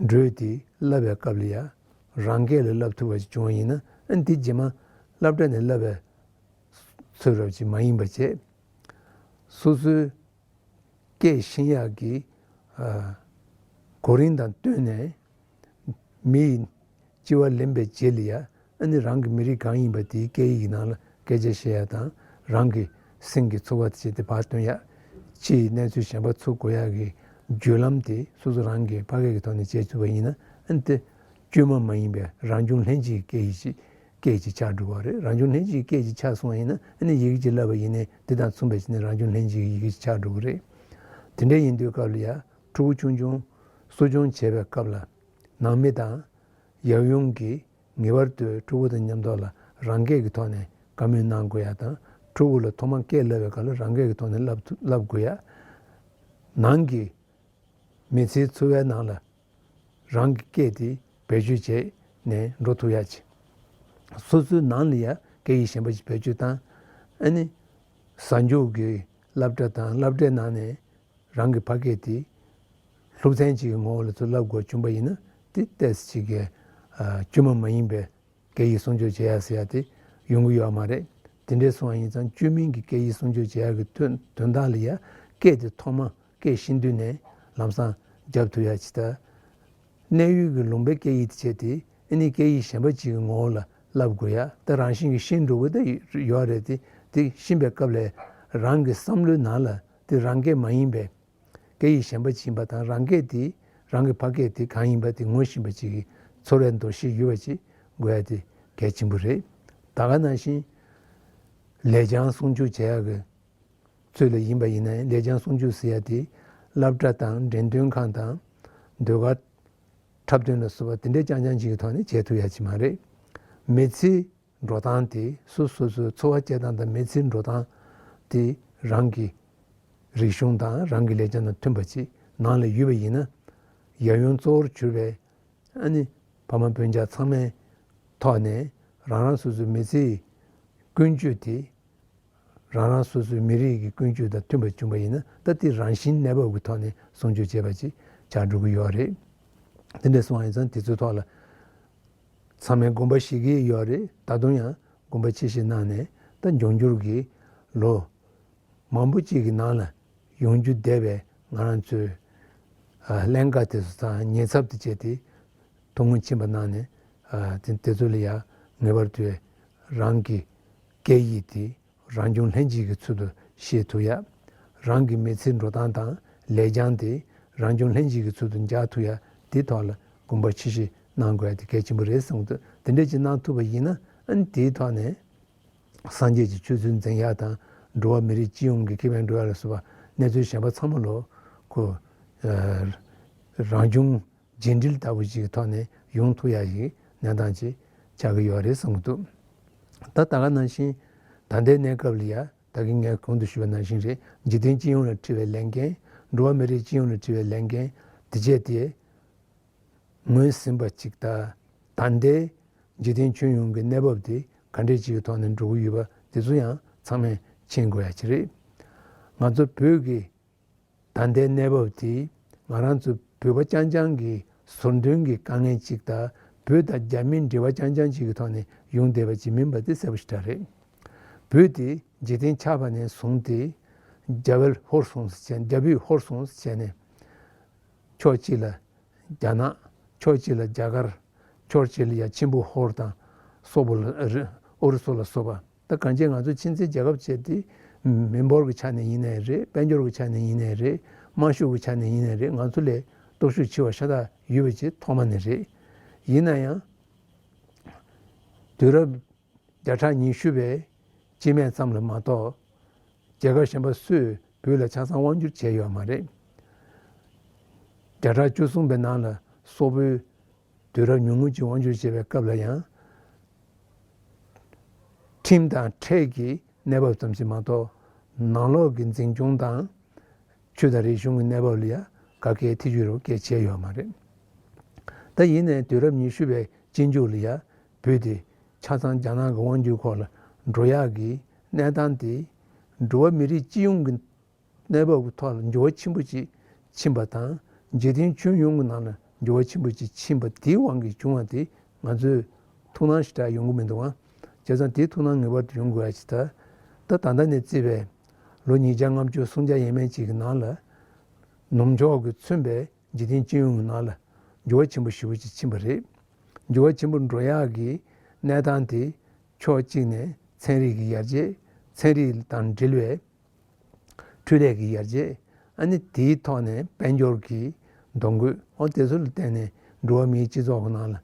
འགྲོས་དེ་བསླབ་པའི་སྐབས་ལ་ཡ། རང་སྐད་ལ་བསླབ་ཐུབ་པ་ཞིག་བྱུང་བ་ཡིན་ན། ཨ་ནི་དེ་རྗེས་མ་སློབ་གྲྭ་ནས་བསླབ་པའི་ཚོད་རབ་ཅིག་མ་ཡིན་པ་བྱས། སོ་སོའི་སྐད་ཤེས་ཡག་གི་ཨ་གོ་རིམ་དང་བསྟུན་ནས་མི་ཡི་སྤྱི་བ་ལེན་པའི་རྗེས་ལ་ཡ། ཨ་ནི་རང་གི་མི་རིགས་གང་ཡིན་པ་དེའི་སྐད་ཡིག་གི་ནང་ལ་སྐད་ཆ་བཤད་ཡ་དང་། རང་གི་སེམས་ཀྱི་ཚོར་བ་དེ་བྱས་ཏེ་ཕར་སྟོན་ཡ། ཕྱི་ཡི་གནས་ཚུལ་གཞན་པ་ཚུར་གོ་ཡ་གི་བརྒྱུད་ལམ་དེ་སོ་སོ་རང་གི་ཕ་སྐད་ཀྱི་ཐོག་ནས་བྱེད་ཐུབ་པ་ཡིན་ན། ཨ་ནི་དེ་བཅོས་མ་མ་ཡིན་པའི་རང་བྱུང་ལྷན་སྐྱེས་ཀྱི་སྐད་ཡིག་ཅིག་སྐད་ཅིག་ཆགས་འགྲོ་གི་རེད། རང་བྱུང་ལྷན་སྐྱེས་ཀྱི་སྐད་ཅིག་ཆགས་སོང་བ་ཡིན་ན། ཨ་ནི་ཡི་གེ་ཅིག་བསླབ་པ་ཡིན་ནའི་དེ་དང་མཚུངས་པའི་ཆ་ནས་རང་བྱུང་ལྷན་སྐྱེས་ཀྱི་ཡི་གེ་ཅིག་ཆགས་འགྲོ་གི་རེད། དེ་འདྲ་ཡིན་དུས་སྐབས་ལ་ཡ། ཕྲུ་གུ་ཆུང་ཆུང་གསོ་སྐྱོང་བྱེད་པའི་སྐབས་ལ་ནང་མི་དང་ཡབ་ཡུམ་གྱིས་ངེས་པར་དུ་ཕྲུ་གུ་དང་མཉམ་དུ་ལ་རང་སྐད་ཀྱི་ཐོག་ནས་བཀའ་མོལ་གནང་དགོས་ཡ་དང་། ཕྲུ་གུ་ལ་ཐོག་མ་སྐད་བསླབ་པའི་སྐབས་ལ་རང་སྐད་ཀྱི་ཐོག་ནས་བསླབ་ཐུབ་བསླབ་དགོས་ཡ། ནང་གི་མི་ཚེའི་འཚོ་བའི་ནང་ལ་རང་གི་སྐད་དེ་བེད་སྤྱོད་བྱས་ནས་འགྲོ་ཐུབ་ཡ་ཆེད། སོ་སོའི་ནང་ལ་ཡ་སྐད་ཡིག་གཞན་པ་ཞིག་བེད་སྤྱོད་བཏང་། ཨ་ནི་གཟའ་མཇུག་གི་སློབ་གྲྭ་དང་སློབ་གྲྭའི་ནང་ནས་རང་གི་ཕ་སྐད་དེ་སློབ་ཚན་གཅིག་གི་ངོ་བོ་ལ་ཚུར་བསླབ་དགོས་བྱུང་བ་ཡིན་ན། དེ་ཏོག་ཙམ་ཅིག་གི་ཨ་བཅོས་མ་མ་ཡིན་པའི་སྐད་ཡིག་སྲུང་སྐྱོབ་བྱེད་ཡ་ཟེར་ཡ་དེ་ཡོང་གི་ཡོད་མ་རེད། དེ་འདྲས་སོང་བ་ཡིན་ཙང་བཅོས་མིན་གྱི་སྐད་ཡིག་སྲུང་སྐྱོབ་བྱེད་ཡག་གི་དོན་དོན་དག་ལ་ཡ་སྐད་དེ་ཐོག་མ་སྐད་ཤེས་དུས་ནས་ལམ་སང་རྒྱབ་ཐུབ་ཡག་ཅིག་དང་། གནས་ཡུལ་གྱི་ལུང་པའི་སྐད་ཡིག་དེ་བྱས་ཏེ་ཨ་ནི་སྐད་ཡིག་གཞན་པ་ཅིག་གི་ངོ་བོ་ལ་བསླབ་དགོས་ཡ། ད་རང་བཞིན་གྱིས་ཤེས་འགྲོ་གི་ད་ཡོད་རེད་དེ། དེ་ཤེས་པའི་སྐབས་ལ་རང་གི་བསམ་བློའི་ནང་ལ་དེ་རང་སྐད་མ་ཡིན་པའི་སྐད་ཡིག་གཞན་པ་ཅིག་ཡིན་པ་དང་། རང་སྐད་དེ་རང་གི་ཕ་སྐད་དེ་གང་ཡིན་པ་དེ་ངོ་ཤེས་པ་ཅིག་གི་ཚོར་བའི་འདུ་ཤེས་ཡོད་པ་ཅིག་དགོས་ཡ་དེ་གལ་ཆེན་པོ་རེད། ད་ག་ནང་བཞིན་ལེགས་བྱང་སྲུང་སྐྱོབ་བྱེད་ཡ་གི་ཚུལ་ལ་ཡིན་པ་ཡིན་ན་ཡང་། ལེགས་བྱང་སྲུང་སྐྱོབ་ཟེར་ཡ་དེ་སློབ་གྲྭ་དང་འགྲེམས་སྟོན་ཁང་དང་ཟློས་གར་འཁྲབ་སྟོན་ལ་སོགས་པ་དེ་འདྲའི་རྐྱང་རྐྱང་ཅིག་གི་ཐོག་ནས་བྱེད་ཐུབ་ཡ་ཅིག་མ་རེད། མི་ཚེའི་འགྲོ་སྟངས་དེ། སོ་སོ་སོའི་འཚོ་བ་སྐྱེལ་སྟངས་དང་མི་ཚེའི་འགྲོ་སྟངས་དེ་རང་གི་རིག་གཞུང་དང་རང་གི་ལེགས་བྱང་དང་མཐུན་པ་ཅིག་ནང་ལ་ཡོད་པ་ཡིན་ན། ཡབ་ཡུམ་གཙོ་བོར་གྱུར་པའི་ཨ་ནི་ཕ་མ་སྤུན་ཀྱག་ཚང་མའི་ཐོག་ནས་རང་རང་སོ་སོའི་མི་ཚེའི་ཀུན་སྤྱོད་དེ་རང་རང་སོ་སོའི་མི་རིགས་ཀྱི་ཀུན་སྤྱོད་དང་མཐུན་པ་བྱུང་པ་ཡིན་ན། ད་དེ་རང་བཞིན་གནས་བབ་ཀྱི་ཐོག་ནས་སྲུང་སྐྱོབ་བྱས་པ་ཅིག་ཆགས་འགྲོ་གི་ཡོད་རེད། དེ་འདྲ་སོང་བ་ཡིན་ཙང་དེ་ཚོའི་ཐོག་ལ་ཚང་མས་དགོངས་པ་བཞེས་ཀྱི་ཡོད་རེད། ད་དུང་ཡང་དགོངས་པ་ཆེ་བཞེས་གནང་ནས། ད་འབྱུང་འགྱུར་གྱི་ལོ་མང་པོ་ཅིག་གི་ནང་ལ་ཡོང་རྒྱུ་བསྡད་པའི་ང་རང་ཚོའི་ཨ་ཀླན་ཀ་དེ་ཚོ་དང་ཉེན་ཚབས་དེ་བྱས་ཏེ་ཐུགས་སྨོན་ཆེན་པོ་གནང་ནས། ཨ་དེ་དེ་ཚོ་ལ་ཡང་ངེས་པར་དུ་རང་གི་སྐད་ཡིག་དེ་རང་བྱུང་ལྷན་སྐྱེས་ཀྱི་ཚུལ་དུ་ཤེས་ཐུབ་ཡ། རང་གི་མི་ཚེའི་འགྲོ་སྟངས་དང་ལེགས་བྱང་དེ་རང་བྱུང་ལྷན་སྐྱེས་ཀྱི་ཚུལ་དུ་འཇགས་ཐུབ་ཡ། དེ་ཐོག་ལ་དགོངས་པ་ཆེ་བཞེས་གནང་དགོས་ཡ་དེ་གལ་ཆེན་པོ་རེད་བསམ་གྱི་འདུག་དེ་འདྲ་ཅིག་གནང་ཐུབ་པ་ཡིན་ན། ཨ་ནི་དེའི་ཐོག་ནས་སངས་རྒྱས་ཀྱི་ཆོས་ཚུལ་འཛིན་ཡ་དང་། འགྲོ་བ་མི་རིགས་སྤྱི་ཡོངས་ཀྱི་ཁེ་ཕན་སྒྲུབ་ཡ་ལ་སོགས་པ་གནས་ཚུལ་གཞན་པ་ཚང་མ་ལོ་ཁོ་ཨ་རང་བྱུང་རྗེས་འབྲེལ་ལྟ་བུ་ཞིག་གི་ཐོག་ནས་ཡོང་ཐུབ་ཡ་ཞིག་གནས་སྟངས་ཅིག་ཆགས་ཀྱི་ཡོད་རེད་བསམ་གྱི་འདུག་ད་ད་ག་ནང་བཞིན་ད་ལྟའི་གནས་སྐབས་ལ་ཡ། ད་གིན་ངས་གོང་དུ་ཞུས་པ་ནང་བཞིན་རེད། འཇིག་རྟེན་སྤྱི་ཡོངས་ལ་འཁྲི་བའི་ལས་འགན། འགྲོ་བ་མི་རིགས་སྤྱི་ཡོངས་ལ་འཁྲི་བའི་ལས་འགན་དེ་བྱས་ཏེ། ངོས་ཟིན་པ་ཅིག་དང་། ད་ལྟའི་འཇིག་རྟེན་ཁྱོན་ཡོངས་ཀྱི་གནས་བབ་དེ་ག་འདྲས་ཅིག་གི་ཐོག་ནས་འགྲོ་གི་ཡོད་པ་དེ་ཚོ་ཡང་ཚང་མས་མཁྱེན་དགོས་ཡ་ཅིག་རེད། ང་ཚོ་བོད་ཀྱི་ད་ལྟའི་གནས་བབ་དེ་ང་རང་ཚོ་བོད་པ་རྐྱང་རྐྱང་གི་ཟུར་འདོན་གྱི་དཀའ་ངལ་ཅིག་དང་། བོད་དང་རྒྱ་མིའི་འབྲེལ་བ་རྐྱང་རྐྱང་ཅིག་གི་ཐོག་ནས་ཡོང་བསྡད་པ་ཅིག་མིན་པ་དེ་གསལ་པོ་ཞེ་དྲག་རེད། བོད་དེ་འཇིག་རྟེན་ཆགས་པ་ནས་བཟུང་སྟེ་རྒྱ་བལ་ཧོར་སོང་ཟེར་བྱས། རྒྱ་བོད་ཧོར་སོང་ཟེར་བྱས་ནས། ཕྱོགས་གཅིག་ལ་རྒྱ་ནག་ཕྱོགས་གཅིག་ལ་རྒྱ་གར། ཕྱོགས་གཅིག་ལ་ཡ་ཆེན་པོ་ཧོར་དང་སོག་པོ་ལ་རི་ཨུ་རུ་སུ་ལ་སོགས་པ། ད་གང་ཅི་ང་ཚོ་ཕྱི་འཛིན་རྒྱལ་ཁབ་བྱས་ཏེ། མི་འབོར་གྱི་ཆ་ནས་ཡིན་ནའི་རེད། དཔལ་འབྱོར་གྱི་ཆ་ནས་ཡིན་ནའི་རེད། དམག་ཤུགས་ཀྱི་ཆ་ནས་ཡིན་ནའི་རེད། ང་ཚོ་ལས་སྟོབས་ཤུགས་ཆེ་བ་ཤ་སྟག་ཡོད་པ་ཅིག་ཐོག་མ་ནས་རེད། ཡིན་ན་ཡང་དུས་རབས་བརྒྱ་ཕྲག་ཉི་ཤུ་པའི་སྤྱི་སྨད་ཙམ་ལ་མ་གཏོགས། རྒྱལ་ཁབ་གཞན་པ་སུས་བོད་ལ་ཆ་ཚང་དབང་བསྒྱུར་བྱས་ཡོད་མ་རེད། བརྒྱ་ཕྲག་བཅུ་གསུམ་པའི་ནང་ལ་སོག་པོའི་དུས་རབས་ཉུང་ངུ་ཅིག་དབང་བསྒྱུར་བྱས་པའི་སྐབས་ལ་ཡང་། ཁྲིམས་དང་ཁྲལ་གྱི་གནས་བབ་ཙམ་ཞིག་མ་གཏོགས། ནང་ལོགས་ཀྱི་འཛིན་སྐྱོང་དང་། ཆོས་དང་རིག་གཞུང་གི་གནས་བབ་ལ་ཡང་ག་གེ་ཐེ་བྱུས་རོགས་སྐད་བྱས་ཡོད་མ་རེད། ད་ཡིན་ནའི་དུས་རབས་ཉི་ཤུ་པའི་སྤྱི་མཇུག་ལ་ཡང་བོད་དེ་ཆ་ཚང་རྒྱ་ནག་གི་དབང་སྒྱུར་འོག་ལ་འགྲོ་ཡག་གི་གནས་སྟངས་དེ། འགྲོ་བ་མི་རིགས་སྤྱི་ཡོངས་ཀྱི་གནས་བབ་ཀྱི་ཐོག་ལ་འགྱུར་བ་ཆེན་པོ་ཅིག་ཕྱིན་པ་དང་། འཇིག་རྟེན་ཁྱོན་ཡོངས་ཀྱི་ནང་ལ་འགྱུར་བ་ཆེན་པོ་ཅིག་ཕྱིན་པ་དེའི་དབང་གིས་བྱུང་བ་དེ་ང་ཚོས་ཐུགས་སྣང་ཞེ་དྲག་ཡོང་གི་མི་འདུག་ཨང་། བྱས་ཙང་དེའི་ཐུགས་སྣང་ངེས་པར་དུ་ཡོང་དགོས་ཡ་ཅིག་ད། ད་ད་ལྟ་ནས་བརྩིས་པའི་ལོ་ཉིས་བརྒྱ་ལྔ་བཅུ་སུམ་བརྒྱ་ཡས་མས་ཅིག་གི་ནང་ལ། ནུབ་ཕྱོགས་ཀྱིས་མཚོན་པའི་འཇིག་རྟེན་སྤྱི་ཡོངས་ཀྱི་ནང་ལ་འགྱུར་བ་ཆེན་པོ་ཞེ་པོ་ཅིག་ཕྱིན་པ་རེད། འགྱུར་བ་ཆེན་པོ་འགྲོ་ཡག་གི་གནས་སྟངས་དེ། ཕྱོགས་གཅིག་ནས་ཚན་རིག་གི་ཡར་རྒྱས། ཚན་རིག་དང་འབྲེལ་བའི་འཕྲུལ་ལས་ཀྱི་ཡར་རྒྱས། ཨ་ནི་དེའི་ཐོག་ནས་དཔལ་འབྱོར་གྱི་གདོང་བཀོད། འོ་དེ་ཚོ་ལ་བརྟེན་ནས་འགྲོ་བ་མིའི་སྤྱི་ཚོགས་ཀྱི་ནང་ལ་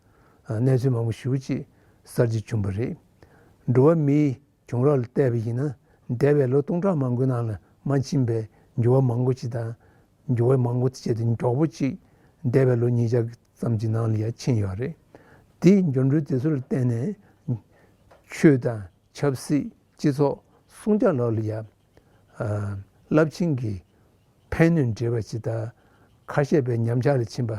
གནས་ཚུལ་མང་པོ་ཞེ་པོ་ཅིག་གསར་བརྗེ་བྱུང་བ་རེད། འགྲོ་བ་མིའི་བྱུང་རབས་ལ་བལྟས་པ་ཡིན་ན། འདས་པའི་ལོ་སྟོང་ཕྲག་མང་པོའི་ནང་ལ་མ་ཕྱིན་པའི་འགྱུར་བ་མང་པོ་ཅིག་དང་། འགྱུར་བ་མང་པོ་བྱས་ཏེ་མགྱོགས་པོ་ཅིག་འདས་པའི་ལོ་ཉིས་བརྒྱ་ཙམ་གྱི་ནང་ལ་ཡང་ཕྱིན་ཡོད་རེད། དེའི་འགྱུར་འགྲོས་དེ་ཚོ་ལ་བརྟེན་ནས་ཆོས་དང་ཆབ་སྲིད། སྤྱི་ཚོགས་སྲུང་སྐྱོབ་ལོགས་ལ་ཡང་རླབས་ཆེན་གྱི་ཕན་ནུས་འདྲེས་པ་ཅིག་དང་། ཁ་ཤས་པའི་ཉམས་ཆག་ལ་ཕྱིན་པ།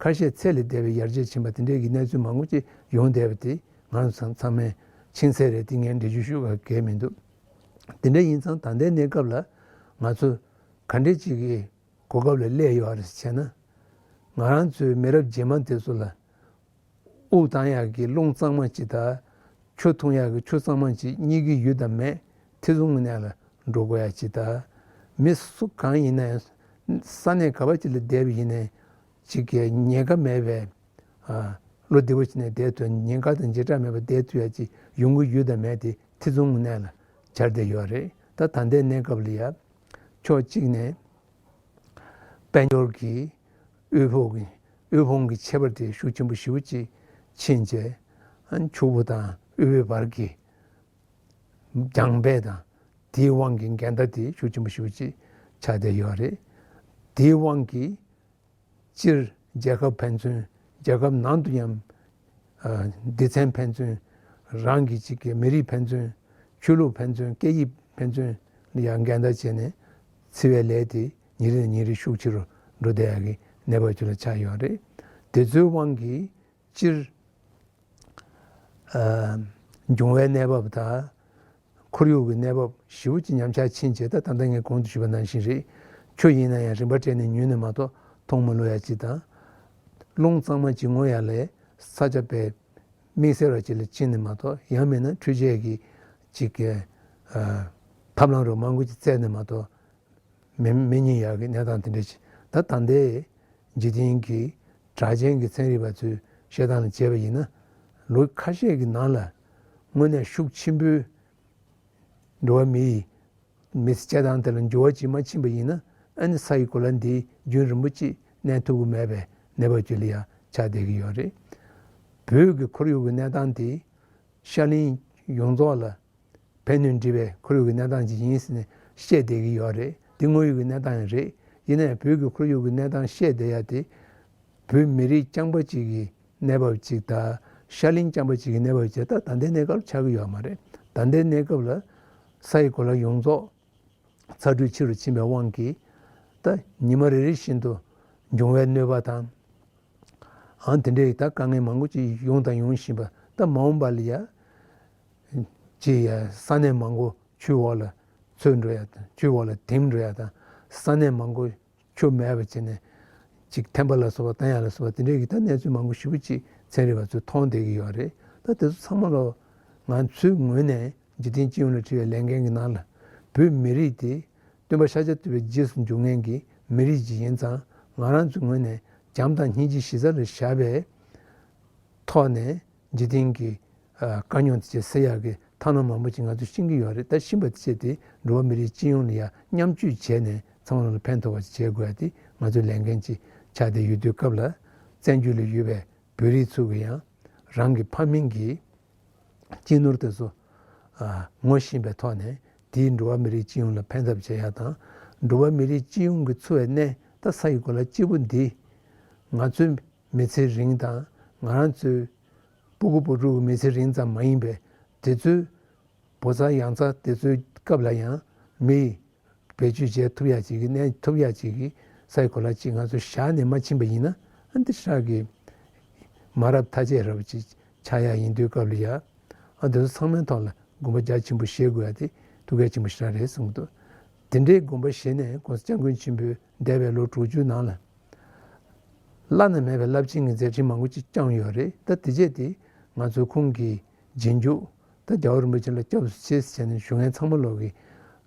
ཁ་ཤས་ཚད་ལས་འདས་པའི་ཡར་རྒྱས་ཕྱིན་པ་དེ་འདྲའི་གི་གནས་ཚུལ་མང་པོ་ཅིག་ཡོང་བསྡད་པ་དེ་ང་ཚོ་ཚང་མས་མཁྱེན་གསལ་རེད། དེ་ངས་འགྲེལ་བརྗོད་ཞུ་དགོས་གལ་མི་འདུག་དེ་འདྲ་ཡིན་ཙང་ད་ལྟའི་གནས་སྐབས་ལ་ང་ཚོ་ག་འདྲས་ཅིག་གི་གོ་སྐབས་ལ་སླེབས་ཡོད་རེད་ཟེར་ན། ང་རང་ཚོའི་མི་རབས་རྗེས་མ་དེ་ཚོ་ལ་དབུགས་གཏོང་ཡག་གི་རླུང་གཙང་མ་ཅིག་དང་། ཆུ་འཐུང་ཡག་གི་ཆུ་གཙང་མ་ཅིག་རྙེད་ཀྱི་ཡོད་དམ་མེད་ཐེ་ཚོམ་གྱི་གནས་ལ་འགྲོ་དགོས་ཡ་ཅིག་དང་། མི་སུ་གང་ཡིན་ན་ཡང་ས་གནས་ག་བ་ཅིག་ལ་བསྡད་པ་ཡིན་ནའི་ཅིག་གི་ཉེན་ཁ་མེད་པའི། ཨ། བློ་བདེ་པོ་བྱས་ནས་བསྡད་ཐུབ། ཉེན་ཁ་དང་འཇིགས་སྐྲག་མེད་པར་བསྡད་ཐུབ་ཡ་ཅིག་ཡོང་གི་ཡོད་དམ་མེད་དེ་ཐེ་ཚོམ་གྱི་གནས་ལ་གྱར་བསྡད་ཡོད་རེད། ད་ད་ལྟའི་གནས་སྐབས་ལ་ཡ་ཕྱོགས་གཅིག་ནས་དཔལ་འབྱོར་གྱི་དབུལ་ཕོངས་ཀྱི་དབུལ་ཕོངས་ཀྱི་ཁྱད་པར་དེ་ཤུགས་ཆེན་པོ་ཞེ་པོ་ཅིག་ཕྱིན་བྱས། ཕྱུག་པོ་དང་དབུལ་བོའི་བར་གྱི་རྒྱང་འཕེལ་དང་། དེའི་དབང་གིས་འགལ་ཟླ་དེ་ཤུགས་ཆེན་པོ་ཞེ་པོ་ཅིག་ཆགས་བསྡད་ཡོད་རེད། དེའི་དབང་གིས་སྤྱིར་རྒྱལ་ཁབ་ཕན་ཚུན། རྒྱལ་ཁབ་ནང་དུ་ཡང་། ཨ། སྡེ་ཚན་ཕན་ཚུན། རང་གི་གཅིག་གི་མི་རིགས་ཕན་ཚུན། ཆོས་ལུགས་ཕན་ཚུན། སྐད་ཡིག་ཕན་ཚུན་ལ་ཡང་འགལ་ཟླ་བྱས་ནས་འཚེ་བའི་ལས་དེ་ཉིན་རེ་ནས་ཉིན་རེ་ཤུགས་ཆེ་རུ་འགྲོ་བསྡད་ཡག་གི་གནས་བབ་ཅིག་ལ་ཆགས་ཡོད་རེད། དེ་ཚོའི་དབང་གིས་སྤྱིར། ཨ། འབྱུང་བའི་གནས་བབ་དང་། ཁོར་ཡུག་གི་གནས་བབ་ཞེ་པོ་ཅིག་ཉམས་ཆག་ཕྱིན་བྱས། ད་ད་ལྟ་ངས་གོང་དུ་ཞུས་པ་ནང་བཞིན་རེད། ཆུ་ཡིན་ན་ཡང་རིམ་པ་སྤྲད་ནས་ཉུལ་ནས་མ་གཏོགས་འཐུང་མ་བླུག་ཡ་ཅིག་དང་། རླུང་གཙང་མ་ཅིག་རྔུབ་ཡ་ལ་ས་ཆ་དཔེ་དམིགས་བསལ་བ་ཅིག་ལ་ཕྱིན་ནས་མ་གཏོགས། ཡང་མིན་ན་འཕྲུལ་ཆས་ཀྱི་ཅིག་གི། ཨ། ཐབས་ལམ་རོ་མང་པོ་ཅིག་བཙལ་ནས་མ་གཏོགས། མི་མི་རྙེད་ཡག་གི་གནས་སྟངས་དེ་འདྲ་ཞིག་ད་ད་ལྟའི་འཇིག་རྟེན་གྱི་གྲགས་ཅན་གྱི་ཚན་རིག་པ་ཚོས་བཤད་སྟངས་ལ་བྱས་པ་ཡིན་ན། ལོ་ཁ་ཤས་ཀྱི་ནང་ལ་དངོས་གནས་ཤུགས་ཆེན་པོས་འགྲོ་བ་མིའི་མི་ཚེ་སྐྱེལ་སྟངས་དེ་ལ་འགྱུར་བ་ཅིག་མ་ཕྱིན་པ་ཡིན་ན། ཨ་ནི་ས་ཡི་གོ་ལ་འདི་རྒྱུན་རིང་པོ་ཅིག་གནས་ཐུབ་ཀྱི་མེད་པའི་གནས་བབ་ཅིག་ལ་ཡང་ཆགས་བསྡད་ཀྱི་ཡོད་རེད། བོད་ཀྱི་ཁོར་ཡུག་གི་གནས་སྟངས་དེ་ཤར་གླིང་ཡོངས་རྫོགས་ལ་ཕན་ནུས་འགྲིབ་པའི་ཁོར་ཡུག་གི་གནས་སྟངས་ཅིག་ཡིན་ཟེར་ནས་བཤད་བསྡད་ཀྱི་ཡོད་རེད། འདི་དངོས་ཡོད་ཀྱི་གནས་སྟངས་རེད། ཡིན་ནའི་བོད་ཀྱི་ཁོར་ཡུག་གི་གནས་སྟངས་བཤད་བསྡད་ཡ་དེ། བོད་མི་རིགས་རྐྱང་པ་ཅིག་གི་གནས་བབ་ཅིག་དང་། ཤར་གླིང་རྐྱང་པ་ཅིག་གི་གནས་བབ་ཅིག་ད་ད་ལྟའི་གནས་སྐབས་ལ་ཆགས་ཀྱི་ཡོད་མ་རེད། ད་ལྟའི་གནས་སྐབས་ལ་ས་ཡི་གོ་ལ་ཡོངས་རྫོགས་ཚ་དྲོད་ཆེ་རུ་ཕྱིན་པའི་དབང་གིས། ད་ཉི་མ་རེ་རེ་བཞིན་དུ་འབྱུང་བའི་གནོད་པ་དང་། ཨང་། དེ་འདྲའི་ད་དཀའ་ངལ་མང་པོ་ཅིག་ཡོང་དང་ཡོང་བཞིན་པ། ད་མ་འོངས་པ་ལ་ཡ་ཅིག་ཡ་ས་གནས་མང་པོ་ཆུའི་འོག་ལ་ཚུད་འགྲོ་ཡ་དང་། ཆུའི་འོག་ལ་ཐིམ་འགྲོ་ཡ་དང་། ས་གནས་མང་པོ་ཆུ་མེད་པ་བྱས་ནས་ཅིག་ཐན་པ་ལ་སོགས་པ་བཏང་ཡ་ལ་སོགས་པ། དེ་འདྲའི་གི་ད་གནས་ཚུལ་མང་པོ་ཞེ་པོ་ཅིག་ཚན་རིག་པ་ཚོས་མཐོང་བསྡད་ཀྱི་ཡོད་རེད། ད་དེ་ཚོ་ཚང་མ་ལོ་ང་ཚོའི་ངོས་ནས་འཇིག་རྟེན་སྤྱི་ཡོངས་ལ་འཁྲི་བའི་ལས་འགན་གྱི་ནང་ལ། བོད་མི་རིགས་དེ་སྟོན་པ་ཤཱཀྱ་ཐུབ་པའི་རྗེས་སུ་འཇུག་མཁན་གྱི་མི་རིགས་ཅིག་ཡིན་ཙང་། ང་རང་ཚོའི་ངོས་ནས་བྱམས་དང་སྙིང་རྗེ་གཞི་རྩ་ལ་བཞག་པའི་ཐོག་ནས་འཇིག་རྟེན་གྱི། ཨ། དཀའ་རྙོག་དེ་ཚོ་སེལ་ཡག་གི་ཐབས་ལམ་མང་པོ་ཅིག་ང་ཚོས་ཤེས་ཀྱི་ཡོད་རེད། ད་ཤེས་པ་དེ་ཚོ་དེ་འགྲོ་བ་མི་རིགས་སྤྱི་ཡོངས་ལ་ཡང་མཉམ་སྤྱོད་བྱས་ནས་ཚང་མ་ལ་ཕན་ཐོགས་པ་ཅིག་བྱེད་དགོས་ཡ་དེ་ང་ཚོའི་ལས་འགན་ཅིག་ཆགས་བསྡད་ཡོད་དུས་སྐབས་ལ། བཙན་བྱོལ་ལ་ཡོད་པའི་བོད་རིགས་ཚོ་གི་ཡང་རང་གི་ཕ་མིང་གི་སྤྱི་ནོར་དེ་ཚོ། ཨ། ངོ་ཤེས་པའི་ཐོག་ནས་དེས་འགྲོ་བ་མི་རིགས་སྤྱི་ཡོངས་ལ་ཕན་ཐབས་བྱེད་ཡ་དང་། འགྲོ་བ་མི་རིགས་སྤྱི་ཡོངས་ཀྱི་འཚོ་བའི་གནས། ད་ས་ཡི་གོ་ལ་སྐྱིད་པོ་འདི་ང་ཚོའི་མི་ཚེ་རིང་དང་། ང་རང་ཚོའི་སྤུ་གུ་བུ་ཕྲུག་གི་མི་ཚེ་རིང་ཙམ་མ་ཡིན་པའི། དེ་ཚོའི་བུ་ཚ་ཡང་ཚ་དེ་ཚོའི་སྐབས་ལ་ཡང་མི་ཡིས་བེད་སྤྱོད་བྱེད་ཐུབ་ཡ་ཅིག་གི། གནས་ཐུབ་ཡ་ཅིག་གི་ས་ཡི་གོ་ལ་ཅིག་ང་ཚོས་བཞག་ནས་མ་ཕྱིན་པ་ཡིན་ན། ཨ། འདི་ཧྲག་གི་མ་རབས་ཐ་ཆད་རབས་ཅིག་ཆགས་ཡ་ཡིན་དུས་སྐབས་ལ་ཡ། ཨ། འདི་ཚོ་ཚང་མའི་ཐོག་ལ་དགོངས་པ་རྒྱ་ཆེན་པོ་བཞེས་དགོས་ཡ་དེ་ཐུགས་གལ་ཆེན་པོ་ཞེ་དྲག་རེད་གསུངས་འདུག་དེ་འདྲའི་དགོངས་པ་བཞེས་ནས་༸གོང་ས་༸སྐྱབས་མགོན་ཆེན་པོས་འདས་པའི་ལོ་དྲུག་ཅུའི་ནང་ལ་བླ་ན་མེད་པའི་རླབས་ཆེན་གྱི་མཛད་འཕྲིན་མང་པོ་ཅིག་བསྐྱངས་ཡོད་རེད། ད་དེ་རྗེས་དེ་ང་ཚོའི་ཁོང་གི་རྗེས་འཇུག་ད་རྒྱལ་བ་རིན་པོ་ཆེ་ལ་སྐྱབས་སུ་མཆི་ཟེར་ནས་ཞུ་མཁན་ཚང་མ་ལོག་གི་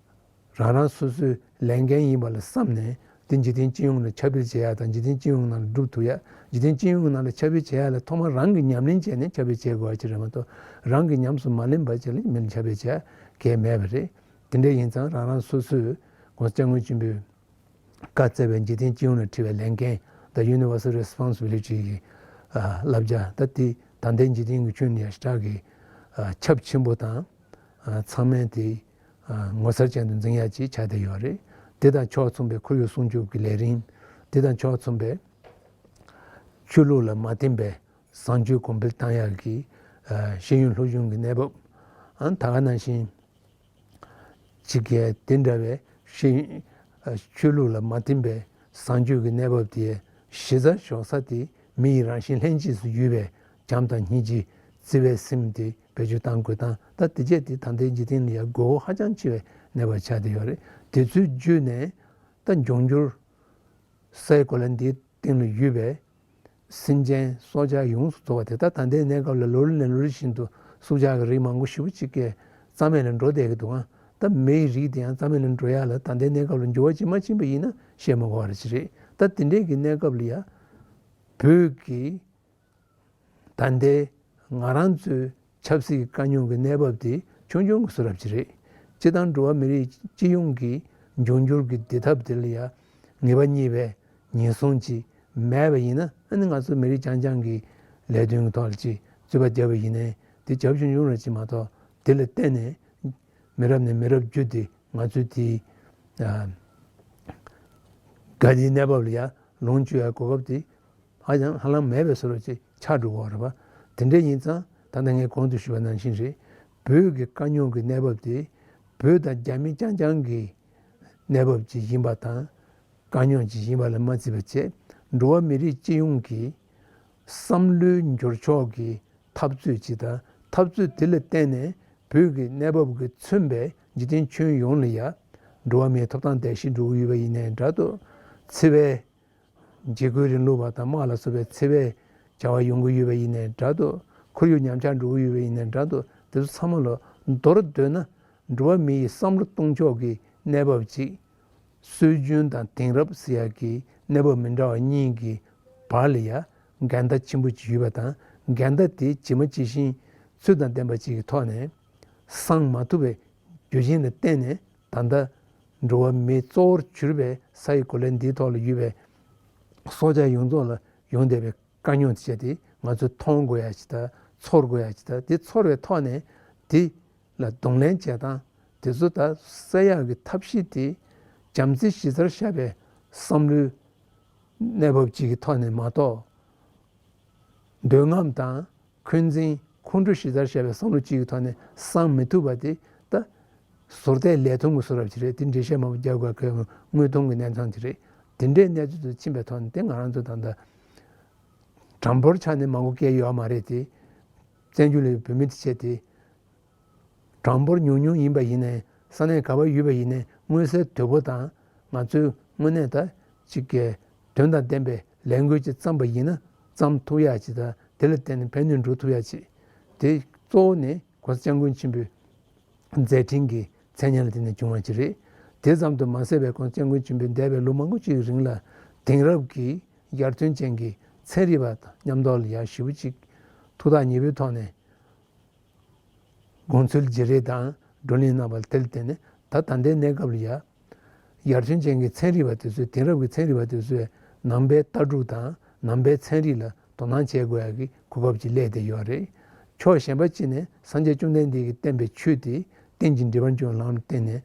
རང་རང་སོ་སོའི་ལས་འགན་ཡིན་པ་ལ་བསམ་ནས། དེ་འཇིག་རྟེན་སྤྱི་ཡོངས་ལ་ཁྱབ་སྤེལ་བྱེད་ཡ་དང་། འཇིག་རྟེན་སྤྱི་ཡོངས་ནང་ལ་སྒྲུབ་ཐུབ་ཡ། འཇིག་རྟེན་སྤྱི་ཡོངས་ནང་ལ་ཁྱབ་སྤེལ་བྱེད་ཡ་ལ་ཐོག་མར་རང་གིས་ཉམས་ལེན་བྱས་ནས་ཁྱབ་སྤེལ་བྱེད་དགོས་པ་ཅིག་རེད་མ་གཏོགས། རང་གིས་ཉམས་སུ་མ་ལེན་པ་ཅིག་ལ་མི་ལ་ཁྱབ་སྤེལ་བྱེད་ཡ་གལ་མེད་པ་རེད། དེ་འདྲ་ཡིན་ཙང་རང་རང་སོ་སོས་༸གོང་ས་༸སྐྱབས་མགོན་ཆེན་པོས་བཀའ་སྩལ་བའི་འཇིག་རྟེན་སྤྱི་ཡོངས་ལ་འཁྲི་བའི་ལས་འགན། The Universal Responsibility གི་བསླབ་བྱ། ད་དེ་ད་ལྟའི་འཇིག་རྟེན་གྱི་ཁྱོན་ནས་ཡ་ཞེ་དྲག་གི་ཁྱབ་ཆེན་པོ་དང་། ཚང་མས་དེ་ངོ་མཚར་ཅན་དུ་འཛིན་ཡ་ཅིག་ཆགས་བསྡད་ཡོད་རེད། དེ་དང་ཕྱོགས་མཚུངས་པའི་ཁོར་ཡུག་སྲུང་སྐྱོབ་ཀྱི་ལས་རིམ། དེ་དང་ཕྱོགས་མཚུངས་པའི་ཆོས་ལུགས་ལ་མ་བརྟེན་པའི་བཟང་སྤྱོད་གོང་འཕེལ་བཏང་ཡག་གི་ཤེས་ཡོན་སློབ་སྦྱོང་གི་གནས་བབ། ཨ། ད་ག་ནང་བཞིན་ཅིག་གི་དེ་འདྲ་བའི་ཤེས་ཆོས་ལུགས་ལ་མ་བརྟེན་པའི་བཟང་སྤྱོད་ཀྱི་གནས་བབ་དེ་གཞི་རྩར་འཇོག་ས་དེ་མི་ཡི་རང་བཞིན་ལྷན་སྐྱེས་སུ་ཡོད་པའི་བྱམས་དང་སྙིང་རྗེ། བརྩེ་བའི་སེམས་དེ་བེད་སྤྱོད་གཏང་དགོས་སྟངས། ད་དེ་བྱས་དེ་ད་ལྟའི་འཇིག་རྟེན་ལ་ཡ་དགོས་མཁོ་ཧ་ཅང་ཆེ་བའི་གནས་བབ་ཆགས་བསྡད་ཡོད་རེད། དེ་ཚོའི་བརྒྱུད་ནས་ད་འབྱུང་འགྱུར་སའི་གོ་ལ་འདིའི་སྟེང་ལ་ཡོད་པའི་སེམས་ཅན་སྲོག་ཆགས་ཡོངས་སུ་རྫོགས་པ་དེ་དག་ད་ལྟའི་གནས་སྐབས་ལ་ལོ་རེ་ནས་ལོ་རེ་བཞིན་དུ་ སྲོག་ཆགས་ཀྱི་རིགས་མང་པོ་ཞེ་པོ་ཅིག་གི་རྩ་མེད་ལ་འགྲོ་བསྡད་ཀྱི་འདུག་ཨང་། ད་མི་ཡི་རིགས་དེ་ཡང་རྩ་མེད་ལ་འགྲོ་ཡ་ལ་ད་ལྟའི་གནས་སྐབས་ལ་འགྱུར་བ་ཅིག་མ་ཕྱིན་པ་ཡིན་ན་བཤད་མ་དགོས་པ་རེད་ཅིག་རེད། ད་དེ་འདྲའི་གི་གནས་སྐབས་ལ་ཡ་བོད་ཀྱི་ད་ལྟའི་ང་རང་ཚོའི་ཆབ་སྲིད་ཀྱི་དཀའ་རྙོག་གི་གནས་བབ་དེ་ཆུང་ཆུང་གི་བཟོ་འདྲ་ཅིག་རེད། སྤྱིར་བཏང་འགྲོ་བ་མི་རིགས་སྤྱི་ཡོངས་ཀྱི་འབྱུང་འགྱུར་གྱི་བདེ་ཐབས་དེ་ལ་ཡ་ངེས་པ་རྙེད་པའི་ཉེན་སྲུང་ཅིག་མེད་པ་ཡིན་ན། ཨ་ནི་ང་ཚོ་མི་རིགས་རྐྱང་རྐྱང་གི་ལས་དོན་གྱི་ཐོག་ལ་ཅིག་རྩོད་པ་བརྒྱབ་པ་ཡིན་ནའི་དེ་རྒྱབ་ཆུང་ཆུང་ར་ཅིག་མ་གཏོགས། དེ་ལ་བརྟེན་ནས་མི་རབས་ནས་མི་རབས་བརྒྱུད་དེ་ང་ཚོའི་དེའི་ཨ་དགའ་ལྡན་གནས་བབ་ལ་ཡ་ལོངས་སྤྱོད་ཡ་གོ་སྐབས་དེ་ཧ་ཅང་ཧ་ལམ་མེད་པའི་བཟོ་འདྲ་ཅིག་ཆགས་འགྲོ་གི་ཡོད་རེད་པ། དེ་འདྲ་ཡིན་ཙང་ད་ལྟ་ངས་གོང་དུ་ཞུས་པ་ནང་བཞིན་རེད། བོད་ཀྱི་དཀའ་རྙོག་གི་གནས་བབ་དེ་བོད་དང་རྒྱ་མི་རྐྱང་རྐྱང་གི་གནས་བབ་ཅིག་ཡིན་པ་དང་། དཀའ་རྙོག་ཅིག་ཡིན་པ་ལ་མ་བརྩིས་པ་བྱས། འགྲོ་བ་མི་རིགས་སྤྱི་ཡོངས་ཀྱི་བསམ་བློའི་འགྱུར་ཕྱོགས་ཀྱི་འཐབ་རྩོད་ཅིག་དང་། འཐབ་རྩོད་དེ་ལ་བརྟེན་ནས་བོད་ཀྱི་གནས་བབ་ཀྱིས་མཚོན་པའི་འཇིག་རྟེན་ཁྱོན་ཡོངས་ལ་ཡ་འགྲོ་བ་མིའི་ཐོབ་ཐང་རྡོག་རོལ་འགྲོ་གི་ཡོད་པ་ཡིན་ནའི་འདྲ་འདུག་འཚེ་བའི་འཇིགས་སྐུལ་རིང་ལུགས་པ་དང་དམག་ལ་སོགས་པའི་འཚེ་བའི་བྱ་བ་ཡོང་གི་ཡོད་པ་ཡིན་ནའི་འདྲ་འདུག་ཁོར་ཡུག་ཉམས་ཆག་འགྲོ་གི་ཡོད་པ་ཡིན་ནའི་འདྲ་འདུག་དེ་ཚོ་ཚང་མ་ལ་མདོར་བསྡུས་ན། འགྲོ་བ་མི་ཡི་བསམ་བློ་གཏོང་ཕྱོགས་ཀྱི་གནས་བབ་ཅིག་སྲོལ་རྒྱུན་དང་དེང་རབས་ཟེར་ཡག་གི་གནས་བབ་མི་འདྲ་བ་གཉིས་ཀྱི་བར་ལ་ཡ་འགལ་ཟླ་ཆེན་པོ་ཅིག་ཡོད་པ་དང་། འགལ་ཟླ་དེ་ཇི་མ་ཇི་བཞིན་ཚུལ་དང་ལྡན་པ་ཅིག་གི་ཐོག་ནས་སངས་མ་ཐུབ་པའི་རྒྱུ་རྐྱེན་ལ་བརྟེན་ནས། ད་ལྟ་འགྲོ་བ་མི་གཙོ་བོར་གྱུར་པའི་ས་ཡི་གོ་ལ་འདིའི་ཐོག་ལ་ཡོད་པའི་སྲོག་ཆགས་ཡོངས་རྫོགས་ལ་ཡོང་བསྡད་པའི་དཀའ་རྙོག་དེ་བྱས་ཏེ། ང་ཚོས་མཐོང་དགོས་ཡ་ཅིག་དང་། ཚོར་དགོས་ཡ་ཅིག་དང་། དེ་ཚོར་བའི་ཐོག་ནས་དེ་ལ་གདོང་ལེན་བྱེད་སྟངས་དེ་ཚོ་ད་སེལ་ཡག་གི་ཐབས་ཤེས་དེ་བྱམས་བརྩེ་གཞི་རྩར་བཞག་པའི་བསམ་བློའི་གནས་བབ་ཅིག་གི་ཐོག་ནས་མ་གཏོགས། འདོད་རྔམ་དང་འཁོན་འཛིན་ཁོང་ཁྲོ་གཞི་རྩར་བཞག་པའི་བསམ་བློ་གཅིག་གི་ཐོག་ནས་སངས་མི་ཐུབ་པ་དེ་ད་ཟུར་བལྟས་ལས་མཐོང་གི་བཟོ་འདྲ་ཅིག་རེད། དེ་འགྲེལ་བཤད་མང་པོ་རྒྱག་དགོས་ཀྱི་དངོས་མཐོང་གི་གནས་སྟངས་དེ་རེད། དེ་འདྲའི་གནས་ཚུལ་དུ་ཕྱིན་པའི་ཐོག་ནས་དེ་ང་རང་ཚོ་ད་ལྟ་གྲངས་འབོར་ཆ་ནས་མང་པོ་སྐྱེས་ཡོད་མ་རེད་དེ། བཙན་བྱོལ་ལ་བོད་མི་དེ་བྱས་ཏེ། གྲངས་འབོར་ཉུང་ཉུང་ཡིན་པ་ཡིན་ནའི། ས་གནས་ག་པར་ཡོད་པ་ཡིན་ནའི། མངོན་གསལ་དོད་པོ་དང་། ང་ཚོས་དངོས་གནས་ད་ཅིག་གི་དོན་དང་ལྡན་པའི་ལས་འགུལ་ཅིག་བརྩམས་པ་ཡིན་ན། བརྩམས་ཐུབ་ཡ་ཅིག་དང་། དེ་ལ་བརྟེན་ནས་ཕན་ནུས་འགྲོ་ཐུབ་ཡ་ཅིག་དེ་གཙོ་བོ་ནི་༸གོང་ས་༸སྐྱབས་མགོན་ཆེན་པོའི་མཛད་འཕྲིན་གྱི་མཚན་སྙན་ལ་བརྟེན་ནས་བྱུང་བ་ཅིག་རེད། དེ་ཙམ་དུ་མ་ཟད་པའི་༸གོང་ས་༸སྐྱབས་མགོན་ཆེན་པོས་འདས་པའི་ལོ་མང་པོ་ཅིག་གི་རིང་ལ་དེང་རབས་ཀྱི་ཡར་ཐོན་ཅན་གྱི་ཚན་རིག་པ་དང་མཉམ་དུ་ལ་ཡ་ཞེ་པོ་ཅིག་ཐུགས་ཐག་ཉེ་པོའི་ཐོག་ནས། དགོངས་ཚུལ་བརྗེ་རེས་དང་བགྲོ་གླེང་གནང་བ་དེ་ལ་བརྟེན་ནས། ད་ད་ལྟའི་གནས་སྐབས་ལ་ཡ། ཡར་ཐོན་ཅན་གྱི་ཚན་རིག་པ་དེ་ཚོས། དེང་རབས་ཀྱི་ཚན་རིག་པ་དེ་ཚོས་ནང་པའི་ལྟ་གྲུབ་དང་ནང་པའི་ཚན་རིག་ལ་དོ་སྣང་བྱེད་དགོས་ཡ་གི་གོ་སྐབས་ཅིག་སླེབས་བསྡད་ཡོད་རེད། ཕྱོགས་གཞན་པ་གཅིག་ནས་སངས་རྒྱས་བཅོམ་ལྡན་འདས་ཀྱིས་བསྟན་པའི་ཆོས་དེ་རྟེན་ཅིང་འབྲེལ་བར་འབྱུང་བའི་ལམ་ལ་བརྟེན་ནས་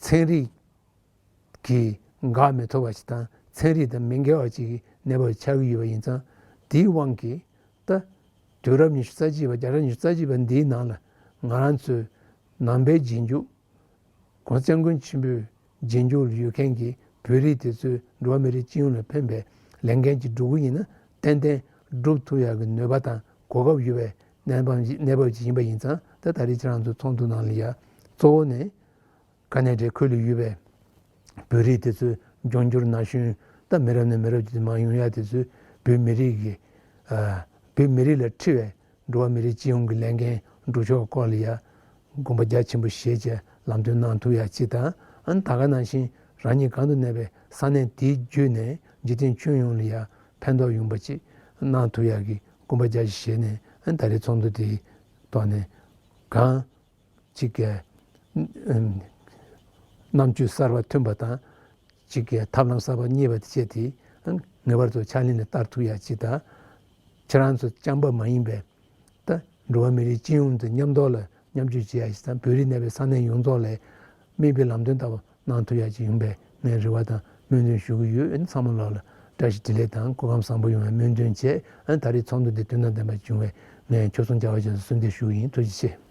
ཚན་རིག་གིས་འགག་མི་ཐུབ་པ་ཞིག་དང་། ཚན་རིག་དང་མི་འགལ་བ་ཞིག་གི་གནས་བབ་ཆགས་ཀྱི་ཡོད་པ་ཡིན་ཙང་། དེའི་དབང་གིས་ད་དུས་རབས་ཉི་ཤུ་རྩ་གཅིག་པ། རྒྱལ་རབས་ཉི་ཤུ་རྩ་གཅིག་པ་འདིའི་ནང་ལ་ང་རང་ཚོའི་ནང་པའི་རྗེས་འཇུག ༸གོང་ས་༸སྐྱབས་མགོན་ཆེན་པོའི་རྗེས་འཇུག་ལ་ཡོད་མཁན་གྱི་བོད་རིགས་དེ་ཚོས་འགྲོ་བ་མི་རིགས་སྤྱི་ཡོངས་ལ་ཕན་པའི་ལས་འགན་ཅིག་སྒྲུབ་ཀྱི་ཡིན་ན། ཏན་ཏན་སྒྲུབ་ཐུབ་ཡག་གི་ནུས་པ་དང་གོ་སྐབས་ཡོད་པའི་གནས་བབ་གནས་བབ་ཅིག་ཡིན་པ་ཡིན་ཙང་། ད་ད་རེས་ཁྱེད་རང་ཚོ་ཚོགས་འདུ་ནང་ལ་ཡ་གཙོ་བོ་ནས། ག་ནས་འདྲའི་ཁུལ་ལ་ཡོད་པའི་བོད་རིགས་དེ་ཚོའི་འབྱུང་འགྱུར་ན་གཞོན། ད་མི་རབས་ནས་མི་རབས་ཀྱི་མར་ཡོང་ཡ་དེ་ཚོས་བོད་མི་རིགས་ཀྱི། ཨ། བོད་མི་རིགས་ལ་འཁྲི་བའི་འགྲོ་བ་མི་རིགས་སྤྱི་ཡོངས་ཀྱི་ལས་འགན་སྒྲུབ་ཕྱོགས་སྐོར་ལ་ཡ་དགོངས་པ་རྒྱ་ཆེན་པོ་བཞེས་བྱས་ལམ་སྟོན་གནང་ཐུབ་ཡ་ཅིག་དང་། ཨ་ནི་ད་ག་ནང་བཞིན་རང་ཉིད་གང་དུ་གནས་པའི་ས་གནས་དེའི་བརྒྱུད་ནས་འཇིག་རྟེན་ཁྱོན་ཡོངས་ལ་ཡ་ཕན་ཐོགས་ཡོང་པ་ཅིག་གནང་ཐུབ་ཡ་གི་དགོངས་པ་རྒྱ་ཆེ་བཞེས་ནས། ཨ་ནི་ད་རེས་ཚོགས་འདུ་དེའི་ཐོག་ནས་གང་། གཅིག་གི་ཨམ་རྣམ་དཔྱོད་གསར་པ་ཐོན་པ་དང་། གཅིག་གི་ཐབས་ལམ་གསར་པ་རྙེད་པ་དེ་བཅས་དེ་ངེས་པར་དུ་ཕྱག་ལེན་ལ་བསྟར་ཐུབ་ཡ་ཅིག་དང་། ཁྱེད་རང་ཚོ་རྐྱང་པ་མ་ཡིན་པའི་ད་འགྲོ་བ་མི་རིགས་སྤྱི་ཡོངས་དང་མཉམ་དུ་ལ་མཉམ་སྤྱོད་བྱེད་ཡ་ཅིག་དང་། བོད་རིགས་གནས་པའི་ས་གནས་ཡོངས་རྫོགས་ལ་དམིགས་པའི་ལམ་སྟོན་ལྟ་བུ་གནང་ཐུབ་ཡ་ཅིག་ཡོང་པའི་ངས་རེ་བ་དང་སྨོན་འདུན་ཞུ་གི་ཡོད། ཨ་ནི་ཚང་མ་ལོག་ལ་བཀྲ་ཤིས་བདེ་ལེགས་དང་སྐུ་ཁམས་བཟང་པོ་ཡོང་བའི་སྨོན་འདུན་བཅས། ཨ་ནི་ད་རེས་ཚོགས་འདུ་འདི་དོན་དང་ལྡན་པ་བྱུང་བའི་ངས་ཁྱོད་ཚོ་མཇལ་བ་ཅན་ཚོ་གསོལ་འདེབས་ཞུ་གི་ཡིན། ཐུགས་རྗེ་ཆེ།